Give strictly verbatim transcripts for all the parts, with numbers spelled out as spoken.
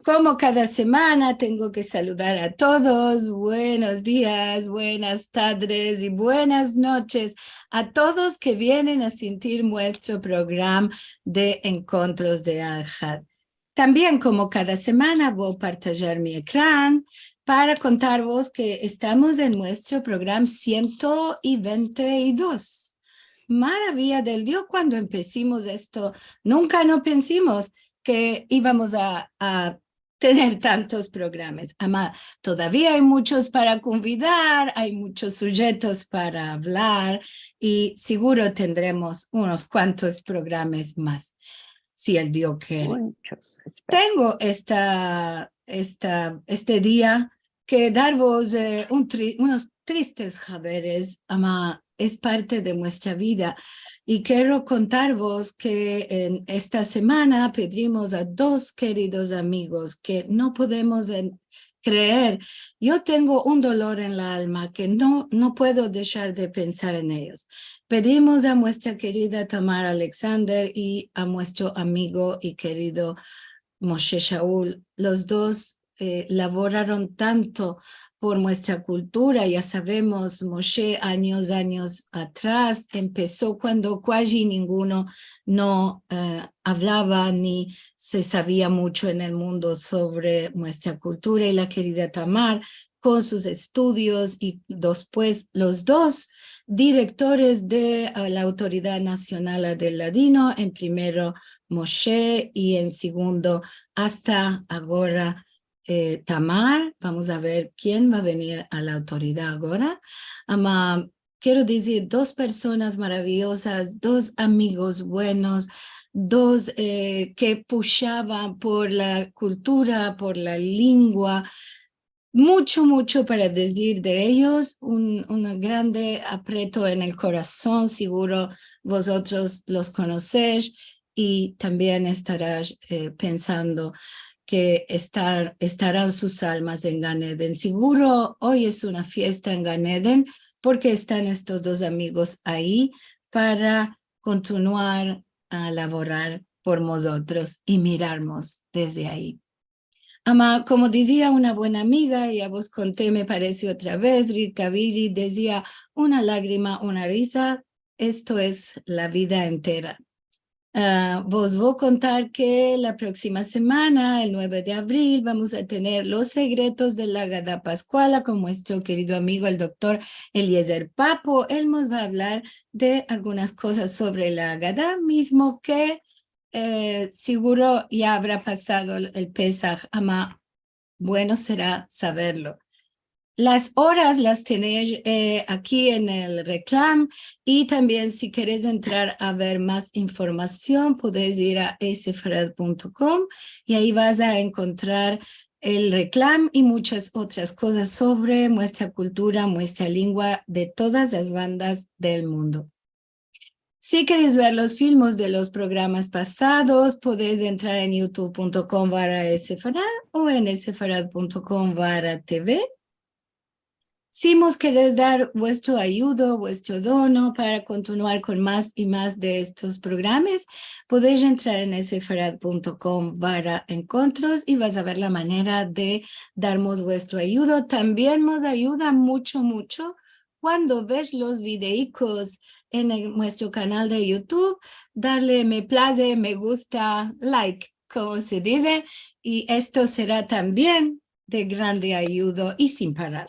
Komo kada semana, tengo ke saludar a todos. Buenos dias, buenas tadres i buenas noches a todos ke vienen a sintir muestro program de Enkontros de Alhad. Tambien, komo kada semana, vo a partajar mi ekran para kontarvos ke estamos en muestro program siento i vente i dos. Maraviya del Dio, kuando empesimos esto, nunka no pensimos ke ivamos a, a tener tantos programas. Ama, todavia ay munchos para konvidar, ay munchos sujetos para avlar i siguro tendremos unos kuantos programas mas, si el Dio kere. Munchos, espero. Tengo esta, esta, este dia ke darvos, eh, un tri-, unos tristes haberes, ama es parte de muestra vida. I kero kontarvos ke en esta semana pedrimos a dos keridos amigos ke no podemos en-, kreer. Yo tengo un dolor en la alma ke no, no puedo deshar de pensar en eyos. Pedrimos a muestra kerida Tamar Alexander i a muestro amigo i kerido Moshe Shaul. Los dos eh, lavoraron tanto por muestra kultura. Ya savemos, Moshe, anyos, anyos atras, empeso kuando kuaji ninguno no, eh, avlava ni se savia muncho en el mundo sovre muestra kultura, i la kerida Tamar, kon sus estudios, i despues los dos direktores de, eh, la Autoridad Nasional del Ladino, en primero Moshe i en segundo, asta agora, eh, Tamar. Vamos a ver ken va a venir a la autoridad agora. Ama, kero dizir, dos personas maraviyozas, dos amigos buenos, dos, eh, ke pushavan por la kultura, por la lingua, muncho, muncho para dizir de eyos, un, un grande apreto en el korason, siguro vozotros los konosesh i tambien estaresh, eh, pensando ke esta-, estaran sus almas en Gan Eden. Siguro oy es una fiesta en Gan Eden porke estan estos dos amigos ayi para kontinuar a lavorar por mozotros i mirarmos desde ayi. Ama, komo dizia una buena amiga, ya vos konte, me parese, otra vez, Rivka Viri, dizia: "Una lagrima, una riza, esto es la vida entera". Ah, vos vo kontar ke la proksima semana, el nueve de avril, vamos a tener Los sekretos de la Agada Paskuala kon muestro kerido amigo, el doktor Eliezer Papo. El mos va a avlar de algunas kozas sovre la Agada, mizmo ke eh, siguro ya avra pasado el, el Pesah, ama bueno sera saverlo. Las oras las tenesh, eh, aki en el reklam, i tambien si keres entrar a ver mas informasion, podes ir a sefarad punto kom i ayi vas a enkontrar el reklam i munchas otras kozas sovre muestra kultura, muestra lingua de todas las bandas del mundo. Si keres ver los filmos de los programas pasados, podes entrar en youtube punto kom barra sefarad o en sefarad punto kom barra tv. Si mos keres dar vuestro ayudo, vuestro dono para kontinuar kon mas i mas de estos programas, podes entrar en sefarad punto kom barra enkontros i vas a ver la manera de darmos vuestro ayudo. Tambien mos ayuda muncho, muncho kuando ves los videikos en el, muestro kanal de youtube, darle me plaze, me gusta, like, komo se dize, i esto sera tambien de grande ayudo i sin parar.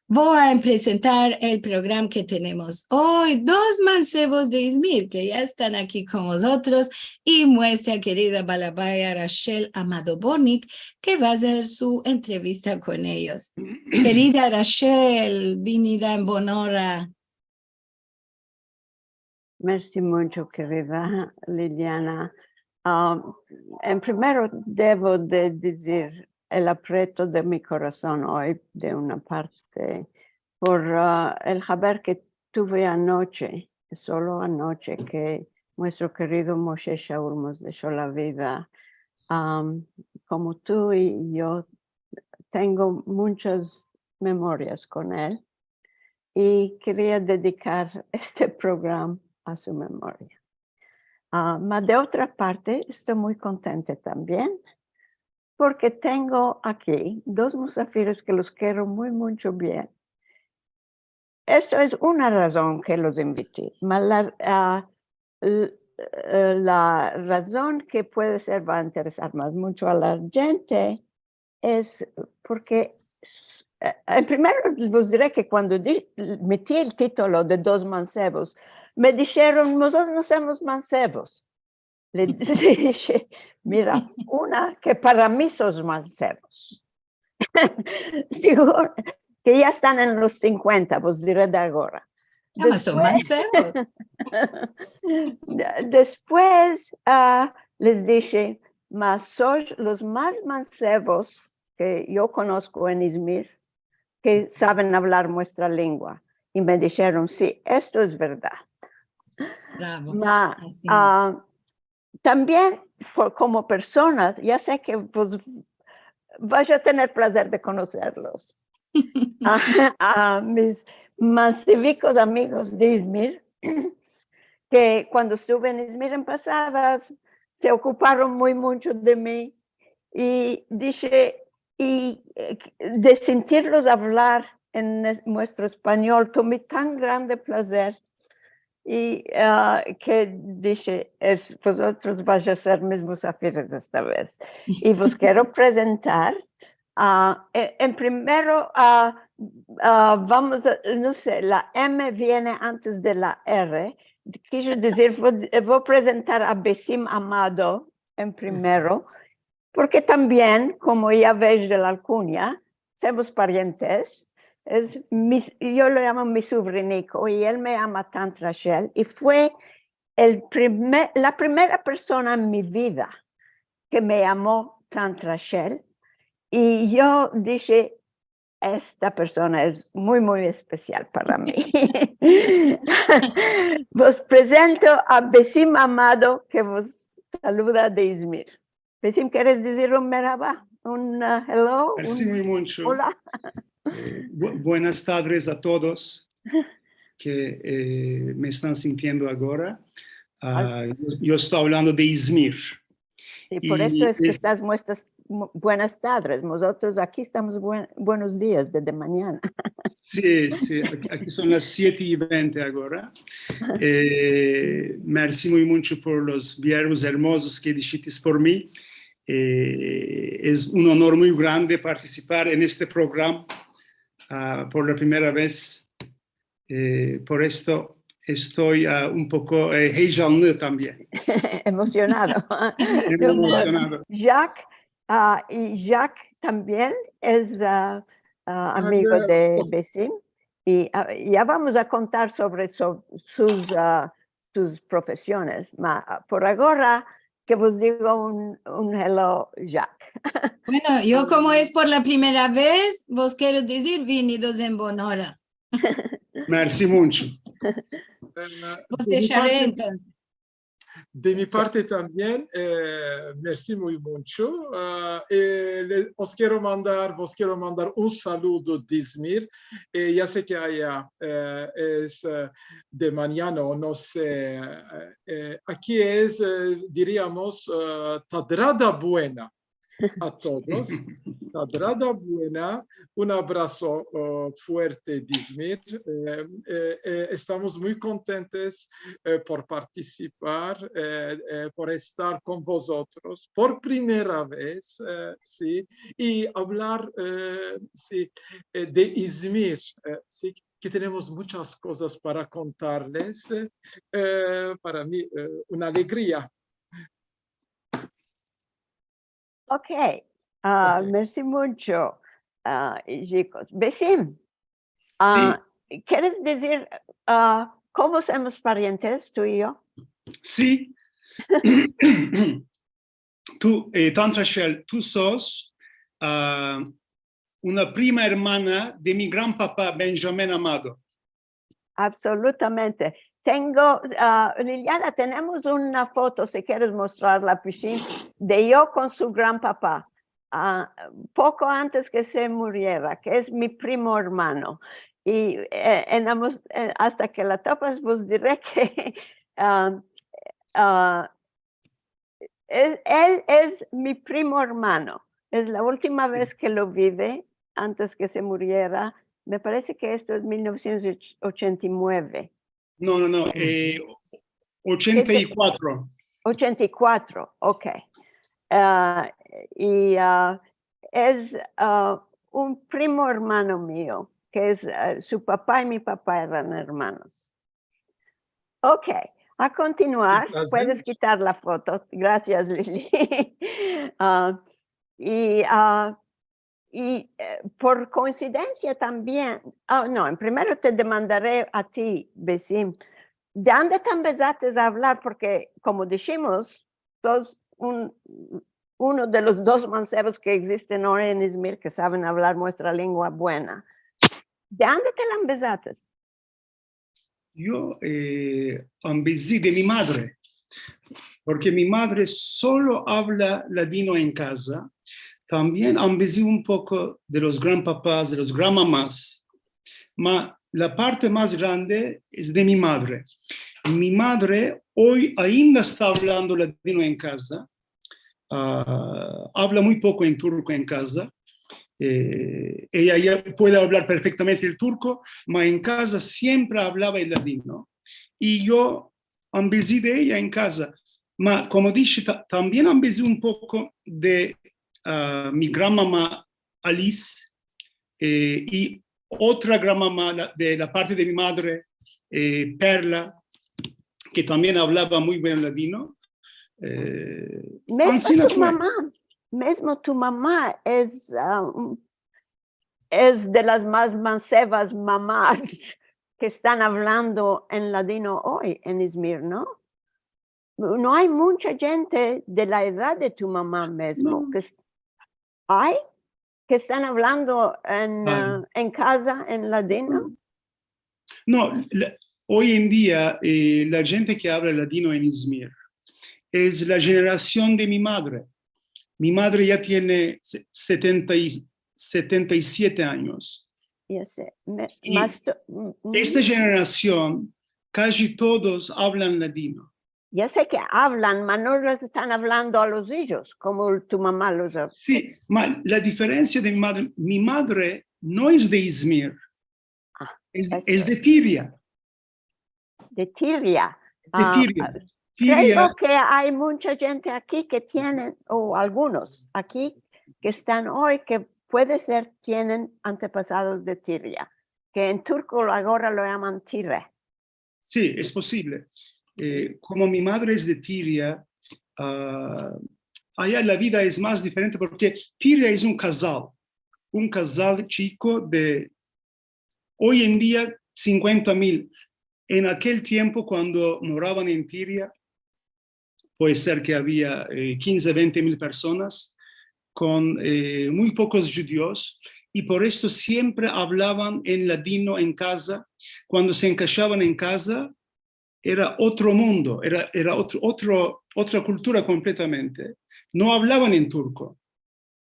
Vo a presentar el program ke tenemos oy, dos mansevos de Izmir ke ya estan aki kon mozotros, i muestra kerida balabaya Rachel Amado Bornik, ke va azer su entrevista kon eyos. Kerida Rachel, vinida en bon ora. Mersi muncho, kerida Liliana. Ah, en primero devo de dizir el apreto de mi korason oy, de una parte, por, ah, el haber ke tuve anoche, solo anoche, ke muestro kerido Moshe Shaul mos desho la vida. Am, komo tu i yo, tengo munchas memorias kon el i keria dedikar este program a su memoria. Ah, ma de otra parte, esto muy kontenta tambien, porke tengo aki dos musafires ke los kero muy, muncho bien. Esto es una razon ke los inviti. Ma la, ah, l-, eh, la razon ke puede ser va a interesar mas muncho a la djente es porke, s-, eh, en primero vos dire ke kuando di-, meti el titolo de dos mansevos, me disheron, "Mozotros no somos mansevos." Le dishe, "Mira, una ke para mi sos mansevos." Sigur ke ya estan en los sinkuenta, vos dire de agora. Ya ma son mansevos. De-, despues, ah, les dishe, "Ma sos los mas mansevos ke yo konosko en Izmir, ke saven avlar muestra lengua." I me disheron, "Si, esto es verdad." Bravo. Ma, ah, tambien, por, komo personas, ya se ke, pues, vash a tener plazer de konoserlos. A, a mis mansevikos amigos de Izmir, ke kuando estuve en Izmir en pasadas, se okuparon muy muncho de mi, i dishe, i, eh, de sintirlos avlar en es-, muestro espanyol, tomi tan grande plazer. I, ah, ke dishe, es, vozotros vash a ser mis musafires esta vez. I vos kero prezentar, ah, e-, en primero, ah, ah, vamos a, no se, la M viene antes de la R. Kero dizir, vo, vo prezentar a Besim Amado en primero, porke tambien, komo ya ves de la alkunya, somos parientes, es mi, yo lo yamo mi sovriniko, i el me yama Tant Rachel, i fue el prime-, la primera persona en mi vida ke me yamo Tant Rachel, i yo dishe, "Esta persona es muy, muy espesial para mi." Vos prezento a Besim Amado, ke vos saluda de Izmir. Besim, keres dizir un merhaba? Un, ah, hello? Mersi Un muy muncho. Hola. Eh, bu-, buenas tardes a todos ke, eh, me estan sintiendo agora. Ah, yo, yo esto avlando de Izmir. I por esto es ke estas muestras, mu-, buenas tardes. Mozotros aki estamos buen-, buenos dias, de, de manyana. Si, si, aki, aki son las siete i vente agora. Eh, mersi muy muncho por los verbos ermozos ke dishitis por mi. Eh, es un onor muy grande partisipar en este programa, ah, por la primera vez. Eh, por esto esto, ah, un poko, eh, heyecanlı tambien. Emosionado. Emosionado. Jacques, ah, i Jacques tambien es, ah, ah, amigo de Besim. I, ah, ya vamos a kontar sovre so-, sus, ah, sus profesiones. Ma, ah, por agora, ke vos digo un, un hello, Jacques. Bueno, yo komo es por la primera vez, vos kero dizir, venidos en bon ora. Mersi muncho. Eh, Vos de mi desharé parte, entonses. De mi parte tambien, eh, mersi muy muncho. Ah, eh, le, os kero mandar, vos kero mandar un saludo de Izmir. Eh, ya se ke aya, eh, es, eh, de manyana o no se, eh, eh, aki es, eh, diriamos, eh, tadrada buena a todos. Tadrada buena, un abraso, oh, fuerte de Izmir. Eh, eh, eh, estamos muy kontentes, eh, por partisipar, eh, eh, por estar kon vozotros por primera vez, eh, si, i avlar, eh, si, eh, de Izmir, eh, si, ke tenemos munchas kozas para kontarles. Eh, para mi, eh, una alegria. Ok. Ah, ok. Mersi muncho, ah, chikos. Besim, ah, si, keres dizir, ah, komo somos parientes, tu i yo? Si. Tu, eh, Tant Rachel, tu sos, ah, una prima ermana de mi gran papa, Benjamin Amado. Absolutamente. Tengo, ah, Liliana, tenemos una foto, si keres mostrarla, Pishin, de yo kon su gran papa, ah, poko antes ke se muriera, ke es mi primo ermano. I, eh, en la mos-, eh, asta ke la topas, vos dire ke, ah, ah, el, el es mi primo ermano. Es la ultima vez ke lo vi antes ke se muriera. Me parese ke esto es mil novesientos ochenta i mueve. No, no, no. Eh, ochenta i kuatro. Ochenta i kuatro, ok. Ah, i, ah, es, ah, un primo ermano mio, ke es, ah, su papa i mi papa eran ermanos. Ok, a kontinuar. Puedes kitar la foto. Grasias, Lili. Ah, i, ah, i, eh, por koinsidensia tambien, ah, no, en primero te demandare a ti, Besim, de ande te ambezates a avlar? Porke, komo dishimos, sos un, uno de los dos mansevos ke egzisten ora en Izmir ke saven avlar muestra lengua buena. De ande te la ambezates? Yo, eh, ambezi de mi madre, porke mi madre solo avla ladino en kaza. Tambien ambezi un poko de los granpapas, de los granmamas, ma la parte mas grande es de mi madre. Mi madre oy ainda esta avlando ladino en kaza. Ah, avla muy poko en turko en kaza. Eh, eya ya puede avlar perfektamente el turko, ma en kaza siempre avlava el ladino. I yo ambezi de eya en kaza. Ma, komo dishe, ta-, tambien ambezi un poko de, ah, mi granmama Alice, eh, i otra granmama, la, de la parte de mi madre, eh, Perla, ke tambien avlava muy buen ladino. Eh, mezmo tu mama, mezmo tu mama es, ah, es de las mas mansevas mamas ke estan avlando en ladino oy en Izmir, no? No ay muncha djente de la edad de tu mama mezmo ke es-, ay ke estan avlando en, ah, en kaza en ladino? No, la, oy en dia, eh, la djente ke avla ladino en Izmir es la jenerasion de mi madre. Mi madre ya tiene se-, setenta i, setenta i siete anyos. Ya se. I esta jenerasion, kaji todos avlan ladino. Ya se ke avlan, ma no los estan avlando a los ijos, komo tu mama los avla. Si, ma la diferensia de mi madre, mi madre no es de Izmir, es, es de Tiria. De Tiria. De Tiria. Kreo ke ay muncha djente aki ke tienen, o algunos aki, ke estan oy, ke puede ser tienen antepasados de Tiria, ke en turko agora lo yaman Tire. Si, es posivle. Eh, komo mi madre es de Tiria, ah, aya la vida es mas diferente porke Tiria es un kazal, un kazal chiko de oy en dia sinkuenta mil. En akel tiempo, kuando moravan en Tiria, puede ser ke avia, eh, kinze, vente mil personas, kon, eh, muy pokos djudios, i por esto siempre avlavan en ladino en kaza. Kuando se enkashavan en kaza, era otro mundo, era, era otro, otro, otra kultura kompletamente. No avlavan en turko,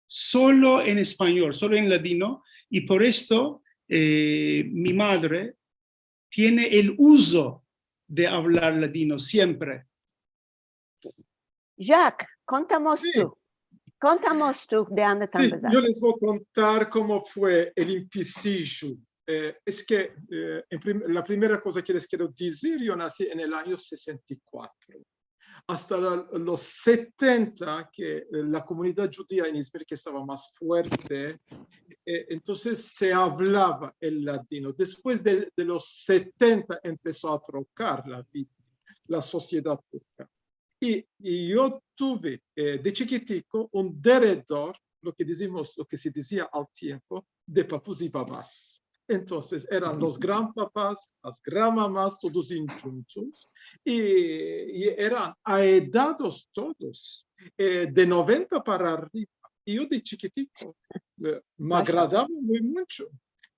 solo en espanyol, solo en ladino, i por esto, eh, mi madre tiene el uzo de avlar ladino siempre. Jacques, kontamos tu. Kontamos tu de ande te ambezates. Yo les vo a kontar komo fue el empesijo. Eh, es ke, eh, en prim-, la primera koza ke les kero dizir, yo nasi en el anyo sesenta i kuatro. Asta la, los setenta, ke, eh, la komunidad djudia en Izmir ke estava mas fuerte, eh, entonses se avlava el ladino. Despues de, de los setenta empeso a trokar la vida, la sosiedad turka. I, i yo tuve, eh, de chikitiko un deredor, lo ke dizimos, lo ke se dizia al tiempo, de papus i babas. Entonses, eran los granpapas, las granmamas, todos djuntos, i, i eran aedados todos, eh, de noventa para arriva. I yo de chikitiko, eh, me agradava muy muncho.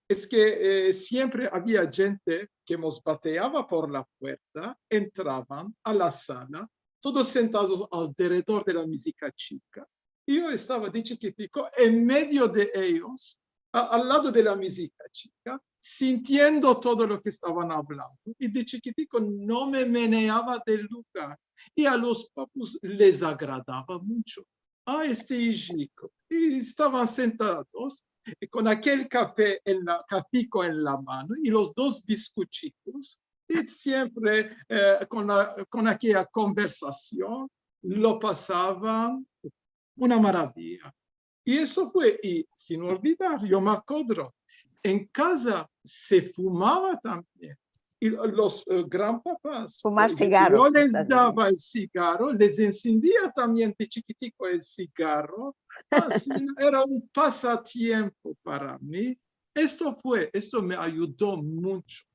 Es ke, eh, siempre avia djente ke mos bateava por la puerta, entravan a la sala, todos sentados alderedor de la mizika chika. I yo estava de chikitiko en medio de eyos, a-, al lado de la mizika chika, sintiendo todo lo ke estavan avlando. I de chikitiko no me meneava del lugar. i a los papus les agradava muncho. A este ijiko. I estavan sentados, i kon akel kafe en la, kafiko en la mano, i los dos biskuchikos, i siempre, eh, kon la, kon akeya konversasion, lo pasavan una maraviya. I eso fue, i sin olvidar, yo me akodro, en kaza se fumava tambien. I los, eh, granpapas, eh, yo les dava el sigaro, les ensendia tambien de chikitiko el sigaro. Ansi era un pasatiempo para mi. Esto fue, esto me ayudo muncho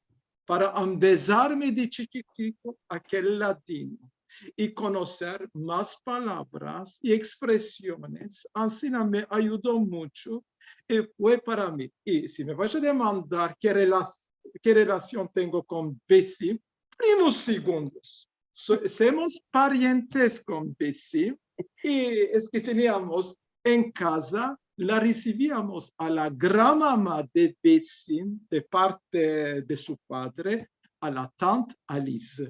para ambezarme de chikitiko akel ladino i konoser mas palavras i ekspresiones. Ansina me ayudo muncho i fue para mi. I si me vas a demandar ke relas-, ke relasion tengo kon Besim, primos segundos. So-, somos parientes kon Besim, i es ke teniamos en kaza, la resiviamos a la granmama de Besim, de parte de su padre, a la tant Aliz.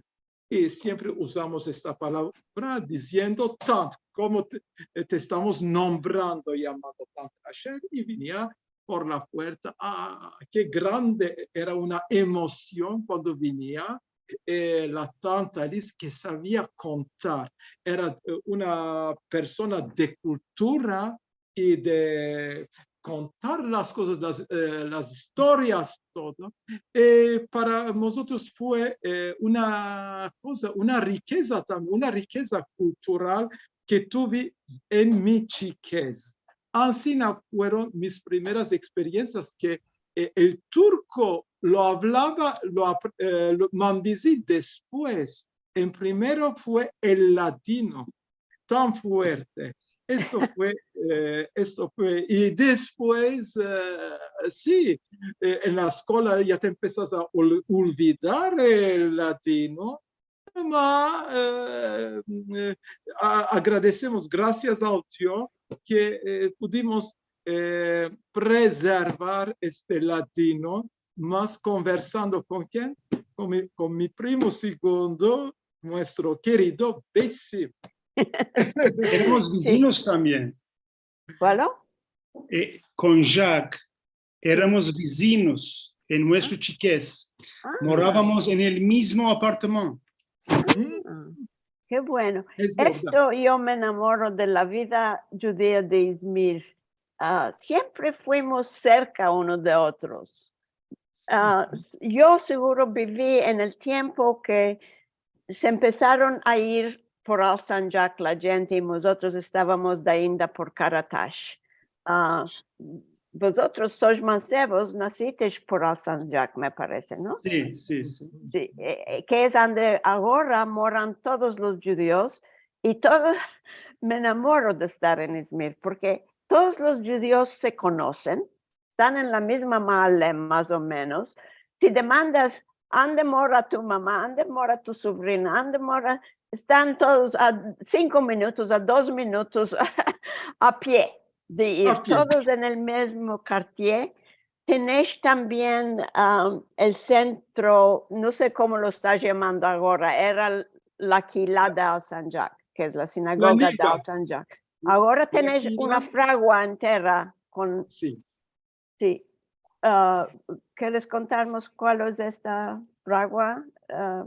I siempre uzamos esta palavra diziendo tant, komo te, te estamos nombrando, yamando tant Asher, i venia por la puerta. Ah, ke grande, era una emosion kuando venia, eh, la tant Aliz ke savia kontar. Era, eh, una persona de kultura i de kontar las kozas, las, eh, las istorias, todo. Eh, para mozotros fue, eh, una koza, una rikeza tambien, una rikeza kultural ke tuve en mi chikez. Ansina fueron mis primeras eksperiensias ke, eh, el turko lo avlava, lo ap-, eh, lo, me ambezi despues. En primero fue el ladino, tan fuerte. Esto fue, eh, esto fue, i despues, eh, si, eh, en la eskola ya te empesas a ol-, olvidar el ladino, ma, eh, eh, a-, agradesemos, grasias al Dio, ke, eh, pudimos, eh, prezervar este ladino, mas konversando kon ken? Kon mi, kon mi primo segundo, muestro kerido Besim. Eramos vizinos tambien. Kualo? Eh, kon Jacques, eramos vizinos en muestro chikez. Ah. Moravamos en el mizmo apartamento. Ah, ke bueno. Es verdad. Esto yo me enamoro de la vida djudia de Izmir. Ah, siempre fuimos serka uno de otros. Ah, yo seguro bivi en el tiempo ke se empesaron a ir por Alsancak la djente i mozotros estavamos ainda por Karatash. Ah, vozotros sois mansevos, nasistesh por Alsancak, me parese, no? Si, si, si. Si, eh, eh, ke es ande agora moran todos los djudios i todo, me enamoro de estar en Izmir, porke todos los djudios se konosen, estan en la mizma maale, mas o menos. Si demandas, ande mora tu mama, ande mora tu sovrina, ande mora, estan todos a sinko minutos, a dos minutos a pie de ir, a pie, todos en el mizmo kartie. Tenesh tambien, am, el sentro, no se komo lo estas yamando agora, era la Kila de Alsancak, ke es la sinagoga de Alsancak. Agora tenesh una fragua entera kon... Si. Si. Ah, keres kontarmos kual es esta fragua? Ah,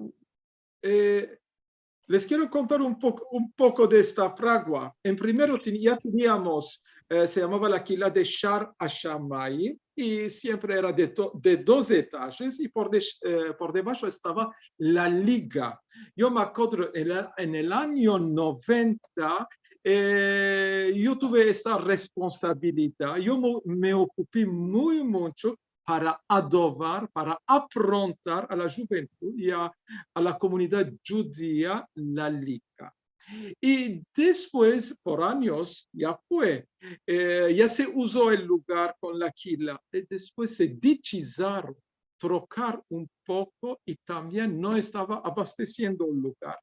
eh, les kero kontar un poko, un poko de esta fragua. En primero ten-, ya teniamos, eh, se yamava la Kila de Shar Ashamay, i siempre era de to-, de dos etajes, i por deš-, eh, por debasho estava la liga. Yo me akodro en el, en el anyo noventa, eh, yo tuve esta responsabilidad. Yo mo-, me okupi muy muncho para adovar, para aprontar a la djuventud i a, a la komunidad djudia la liga. I despues, por anyos, ya fue, eh, ya se uzo el lugar kon la Kila. I despues se dichizaron trokar un poko i tambien no estava abastesiendo el lugar.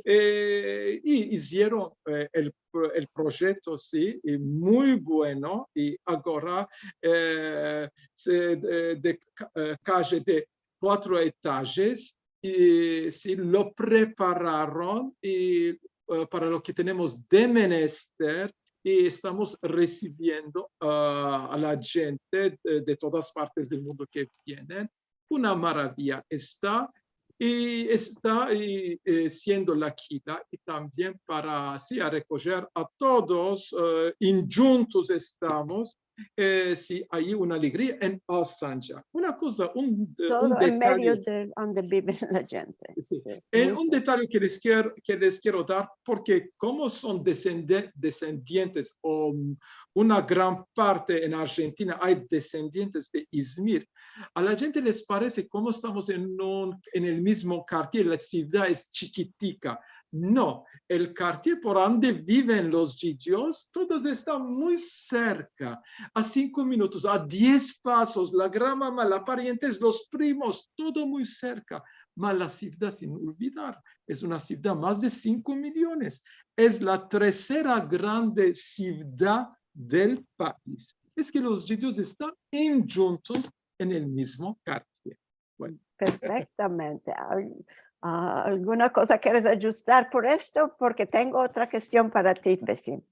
Eh, i izieron, eh, el pro-, el proyekto, si, i muy bueno, i agora, eh, se, de, de ka-, eh, kaye de kuatro etajes, i si lo prepararon i, e, para lo ke tenemos de menester, i estamos resiviendo, a, a la djente de, de todas partes del mundo ke vienen. Una maraviya esta, i esta, i, e, siendo la kehila, i tambien para, si, a rekojer a todos, e, i djuntos estamos, e, si, ay una alegria en Alsancak. Una koza, un, e, un detaye. Todo en medio de ande biven la djente. Si. Si, e, muy interesante. Un detaye ke les kier-, ke les kiero dar, porke komo son desende-, desendientes, o, mm, una gran parte en Arjentina ay desendientes de Izmir, a la djente les parese komo estamos en un, en el mizmo kartier, la sivdad es chikitika. No, el kartier por ande biven los djudios, todos estan muy serka, a sinko minutos, a diez pasos, la gran mama, la parientes, los primos, todo muy serka. Ma la sivdad, sin olvidar, es una sivdad mas de sinko miliones. Es la tersera grande sivdad del pais. Es ke los djudios estan endjuntos en el mizmo kartier. Bueno. Perfektamente. Al-, a, alguna koza keres adjustar por esto? Porke tengo otra kestion para ti, Besim.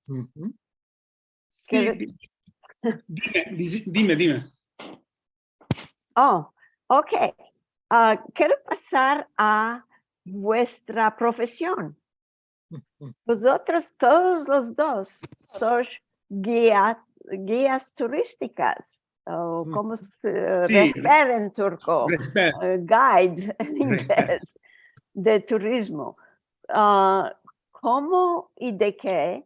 Uhu. Si, kere- di-, dime, dime, dime. Oh, ok. A, kero pasar a vuestra profesion. Vozotros todos los dos sois gia-, gias turistikas, o komo se, e, rehber en turko, e, guide en inglez, de turizmo. A, komo i de ke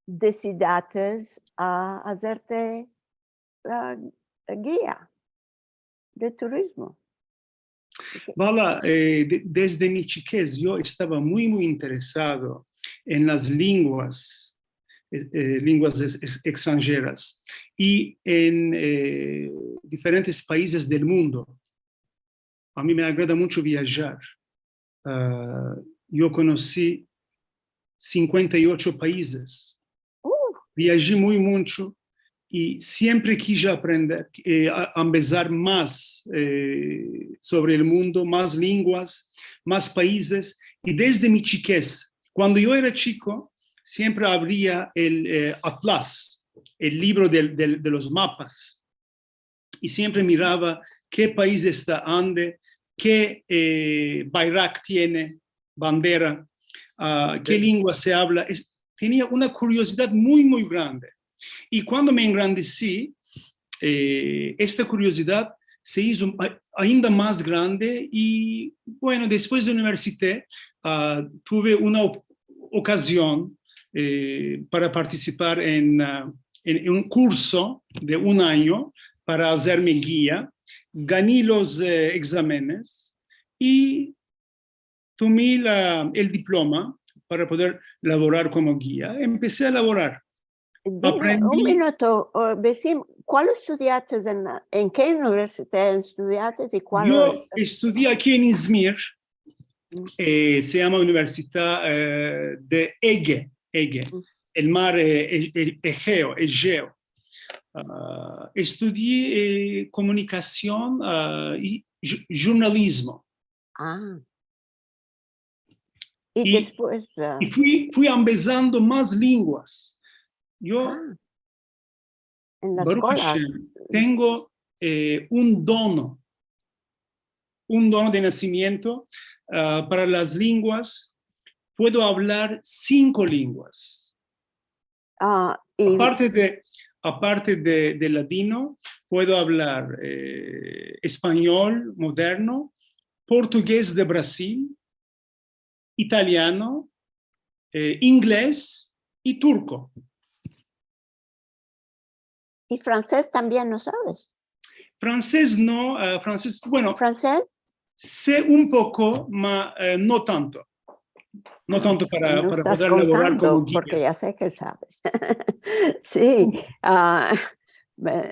desidates a azerte, a, gia de turizmo? Valla, e, de-, desde mi chikez yo estava muy, muy interesado en las linguas, e, e, linguas es-, es-, estranjeras i en, e, diferentes paizes del mundo. A mi me agrada muncho viajar. A, yo konosi sinkuenta i ocho paizes. Viaji muy muncho i siempre kije aprender, e, a, ambezar mas, e, sovre el mundo, mas linguas, mas paizes. I desde mi chikez, kuando yo era chiko, siempre avria el, e, atlas, el livro del, del, de los mapas. I siempre mirava ke paiz esta ande, ke, e, bayrak tiene, bandera, a, ke lingua se avla. Es-, tenia una kuriozidad muy, muy grande. I kuando me engrandesi, e, esta kuriozidad se izo a-, ainda mas grande i, bueno, despues de universite, a, tuve una op-, okazion, e, para partisipar en, a, en, en un kurso de un anyo para azerme gia. Gani los, e, egzamenes i tomi la, el diploma para poder lavorar komo gia. Empesi a lavorar. Dime, un minuto, o, Besim, kual estudiates en, en ke universidad estudiates i kual? Yo estudii aki en Izmir, e, se yama Universidad, e, de Ege, Ege, el mar, e, e, e, Egeo, Egeo. A, estudii, e, komunikasion, a, i ju-, jurnalizmo. A. I despues, a, i fui, fui ambezando mas linguas. Yo, a, en la eskola, Baruch Hashem, tengo, e, un dono, un dono de nasimiento, a, para las linguas. Puedo avlar sinko linguas. A, i aparte de, aparte de, de ladino, puedo avlar, e, espanyol moderno, portugez de Brazil, italiano, e, inglez i turko. I fransez tambien no saves? Fransez no, a, fransez, bueno, fransez, se un poko, ma, e, no tanto. No tanto para, para poder lavorar komo gia. Porke ya se ke saves. Si, a,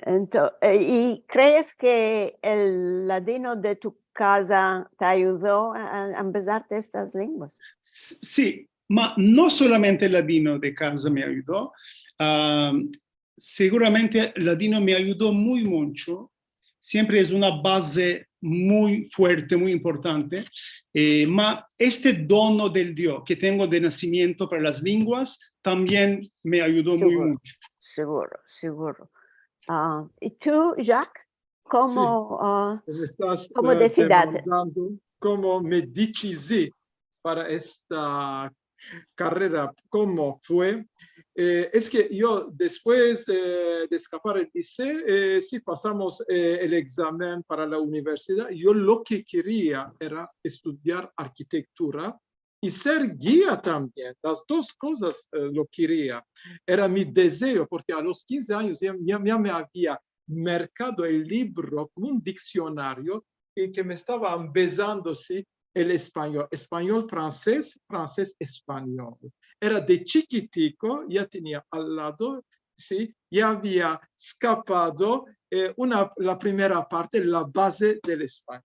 ento-, e, i krees ke el ladino de tu kaza te ayudo a, a ambezarte estas linguas? S-, si, ma no solamente el ladino de kaza me ayudo, a, seguramente ladino me ayudo muy muncho, siempre es una baze muy fuerte, muy importante. Eh, ma este dono del Dio ke tengo de nasimiento para las lenguas tambien me ayudo muy mucho. Siguro, siguro. A, i tu, Jacques, komo, a, Me estas, komo eh, desidiste? Demandando komo me disizi para esta karera, komo fue. Eh, es ke yo, despues de, de eskapar el liseo, eh, si pasamos, eh, el egzamen para la universidad, yo lo ke keria era estudiar arkitektura i ser gia tambien. Las dos kozas, eh, lo keria. Era mi dezeo, porke a los kinze anyos ya, ya, ya me avia merkado el livro komo un diksionario i ke me estava ambezando, si, el espanyol, espanyol-fransez, fransez-espanyol. Era de chikitiko, ya tenia al lado, si, ya avia eskapado, eh, una, la primera parte, la baze del espanyol.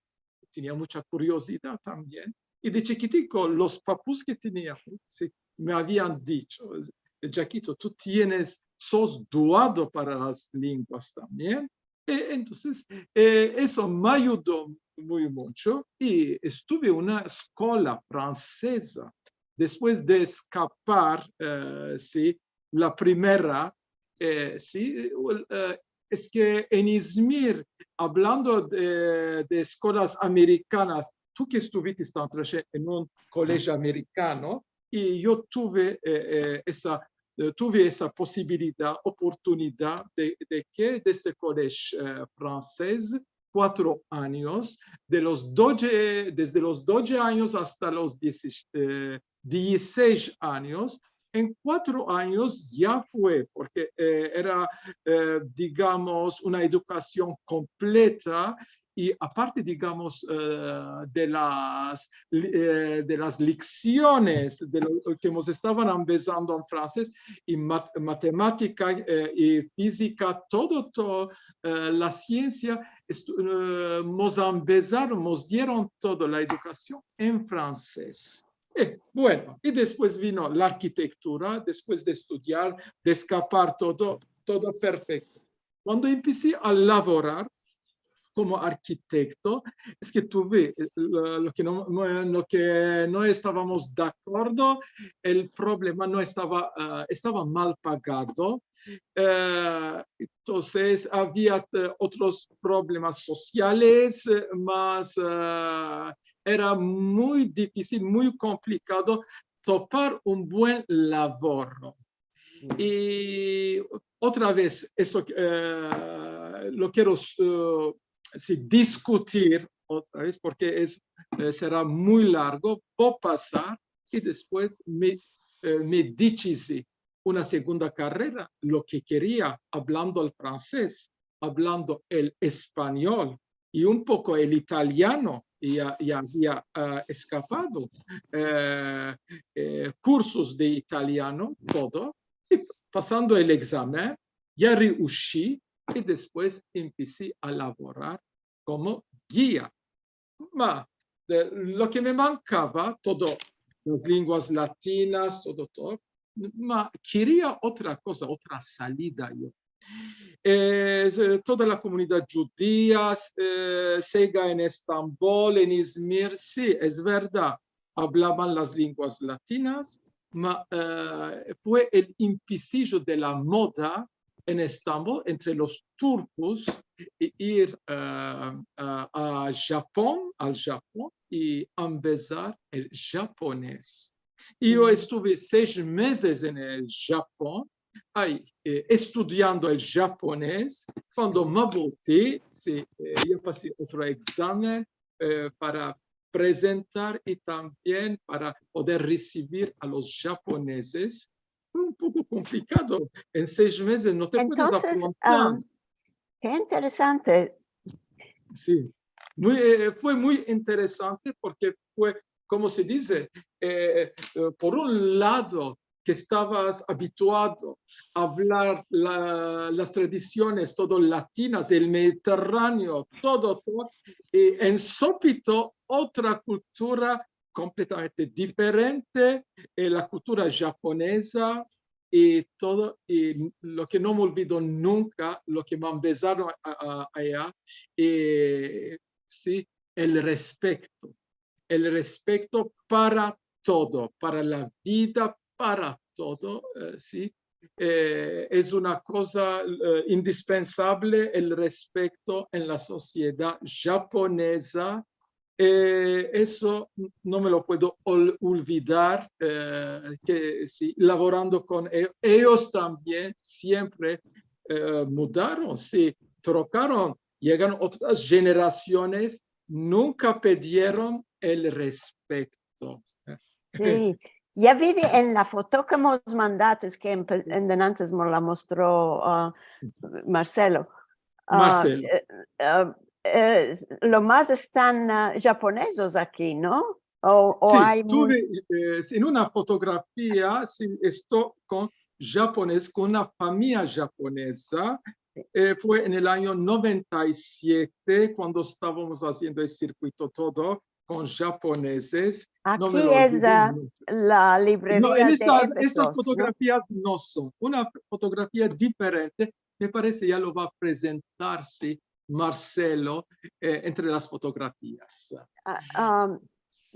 Tenia mucha kuriozidad tambien. I de chikitiko, los papus ke tenia, si, me avian dicho, "Jackito, tu tienes, sos doado para las lenguas tambien." E, entonses, eh, eso me ayudo muy mucho i estuve una eskola franseza despues de eskapar, eh, si, la primera, eh, si, eh, es ke en Izmir, avlando de, de eskolas amerikanas, tu ke estuvites tantraje en un kolejio amerikano, i yo tuve, eh, eh, esa, eh, tuve esa posibilidad, oportunidad de, de ke de este kolejio, eh, fransez, kuatro anyos, de los doze, desde los doze anyos asta los diez, eh, dizisesh anyos, en kuatro anyos ya fue, porke, eh, era, eh, digamos, una edukasion kompleta i aparte, digamos, eh, de las, li-, eh, de las leksiones de lo ke mos estavan ambezando en fransez i mat-, matematika, eh, i fizika, todo, to-, eh, la siensia, estu-, eh, mos ambezaron, mos dieron todo la edukasion en fransez. Eh, bueno, i despues vino la arkitektura, despues de estudiar, de eskapar todo, todo perfekto. Kuando empesi a lavorar komo arkitekto, es ke tuve, eh, lo, lo ke no, no, lo ke no estavamos de akordo, el problema no estava, eh, estava mal pagado, eh, entonses avia, eh, otros problemas sosiales, eh, mas, eh, era muy difisil, muy komplikado topar un buen lavoro. I otra vez, eso, eh, lo kero, eh, si, diskutir otra vez, porke es, eh, sera muy largo, vo pasar i despues me, eh, me disizi una segunda karera, lo ke keria, avlando el fransez, avlando el espanyol i un poko el italiano, i ya, ya avia, ah, eskapado, eh, eh, kursos de italiano, todo, i pasando el egzamen, ya riushi, i despues empesi a lavorar komo gia. Ma, eh, lo ke me mankava, todo, las lenguas latinas, todo, todo, ma keria otra koza, otra salida yo. Eh, toda la komunidad djudia, eh, sega en Estambol, en Izmir, si, es verdad, avlavan las lenguas latinas, ma, eh, fue el empesijo de la moda en Estambol entre los turkos i ir, eh, a, a Japon, al Japon, i ambezar el japones. I yo estuve sesh mezes en el Japon, ay, eh, estudiando el japones. Kuando me volti, si, eh, yo pasi otro egzamen, eh, para prezentar i tambien para poder risivir a los japonezes. Fue un poko komplikado. En sesh mezes no te puedes aprontar. Entonses, ah, ke interesante. Si. Muy, eh, fue muy interesante porke fue, komo se dize, eh, eh, por un lado, ke estavas abituado a avlar la, las tradisiones todo latinas del Mediterraneo, todo, todo, i en subito otra kultura kompletamente diferente, eh, la kultura japoneza i todo, i lo ke no me olvido nunka, lo ke me ambezaron a, a, aya, eh, si, el respekto. El respekto para todo, para la vida, para todo, eh, si. Eh, es una koza, eh, indispensable el respekto en la sosiedad japoneza. Eh, esto no me lo puedo ol-, olvidar, eh, ke si, lavorando kon e-, eyos tambien siempre, eh, mudaron, si, trokaron, yegaron otras jenerasiones, nunka pedieron el respekto. Si. Ya vi en la foto ke mos mandates, ke empe-, en denantes mos la mostro, ah, Marcelo. Ah, Marcelo. Eh, ah, eh, lo mas estan, ah, japonezos aki, no? O, o Si, ay tuve, eh, en una fotografia, si, esto kon japones, kon una famiya japoneza. Eh, fue en el anyo noventa i siete, kuando estavamos aziendo el sirkuito todo kon japonezes. No me lo olvido nunka. Aki es la libreria de Efesos, no? No, en estas, estas fotografias no son. Una fotografia diferente, me parese ya lo va a prezentarse Marcelo, eh, entre las fotografias. Ah, am,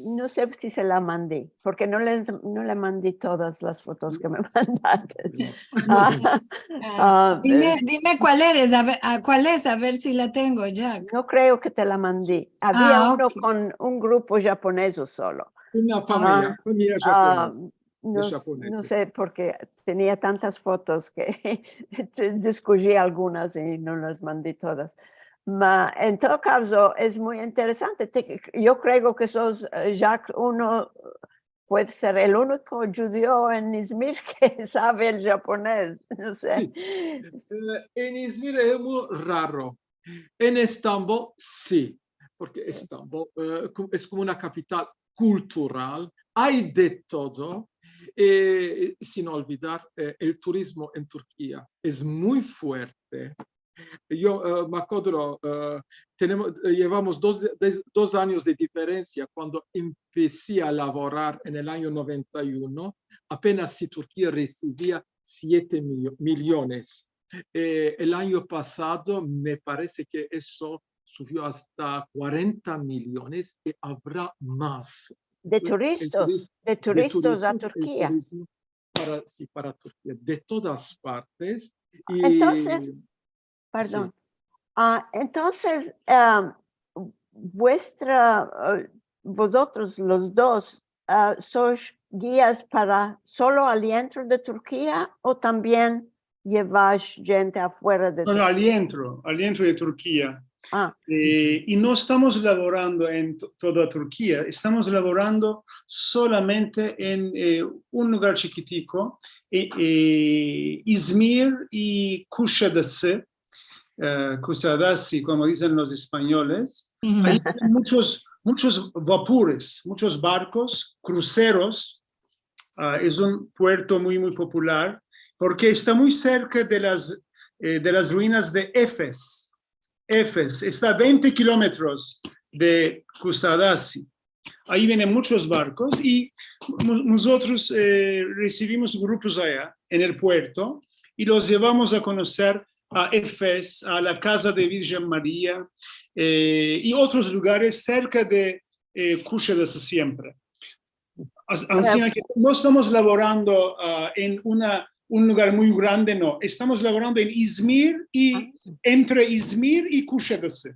no se si se la mandi, porke no le, no le mandi todas las fotos ke me mandates. Ah, ah, dime, eh, dime kual eres, a ver, a, kual es, a ver si la tengo, Jack. No kreo ke te la mandi. Avia uno kon un grupo japonezo solo. Una famiya, famiya japoneza. Nos, no se, porke tenia tantas fotos ke diskuji algunas i no las mandi todas. Ma, en todo kazo, es muy interesante. Te, yo kreo ke sos, eh, Jack, uno, puede ser el uniko djudio en Izmir ke save el japonez, no se. Si. Eh, en Izmir es muy raro. En Estambol, si, porke Estambol, eh, es komo una kapital kultural, ay de todo, eh, sin olvidar, eh, el turizmo en Turkia es muy fuerte. Yo, eh, me akodro, eh, tenemos, eh, yevamos dos, dos, dos anyos de diferensia. Kuando empesi a lavorar en el anyo noventa i uno, apenas si Turkia resivia siete milio-, miliones. Eh, el anyo pasado me parese ke esto suvio asta kuarenta miliones i avra mas. De turistas, de turistas a Turkia. El turizmo para, si, para Turkia, de todas partes. I entonses, pardon. Si. Ah, entonses, ah, vuestra, ah, vozotros los dos, ah, sos gias para solo al dientro de Turkia o tambien yevash djente afuera de Turkia? No, no, al dientro, al dientro de Turkia. Ah. Eh, i no estamos lavorando en to-, toda Turkia, estamos lavorando solamente en, eh, un lugar chikitiko, eh, eh, Izmir i Kushadasi, eh, Kusadasi, komo dizen los espanyoles. Ayi tienen muchos, muchos vapores, muchos barkos, kruzeros. Ah, es un puerto muy, muy popular, porke esta muy serka de las, eh, de las ruinas de Efes. Efes esta a vente kilometros de Kusadasi. Ayi vienen muchos barkos i mo-, mozotros, eh, resivimos grupos aya en el puerto i los yevamos a konoser a Efes, a la kaza de Virgen Maria, eh, i otros lugares serka de, eh, Kushadasi siempre. As-, ansina ke no estamos lavorando, ah, en una, un lugar muy grande, no. Estamos lavorando en Izmir i entre Izmir i Kushadasi.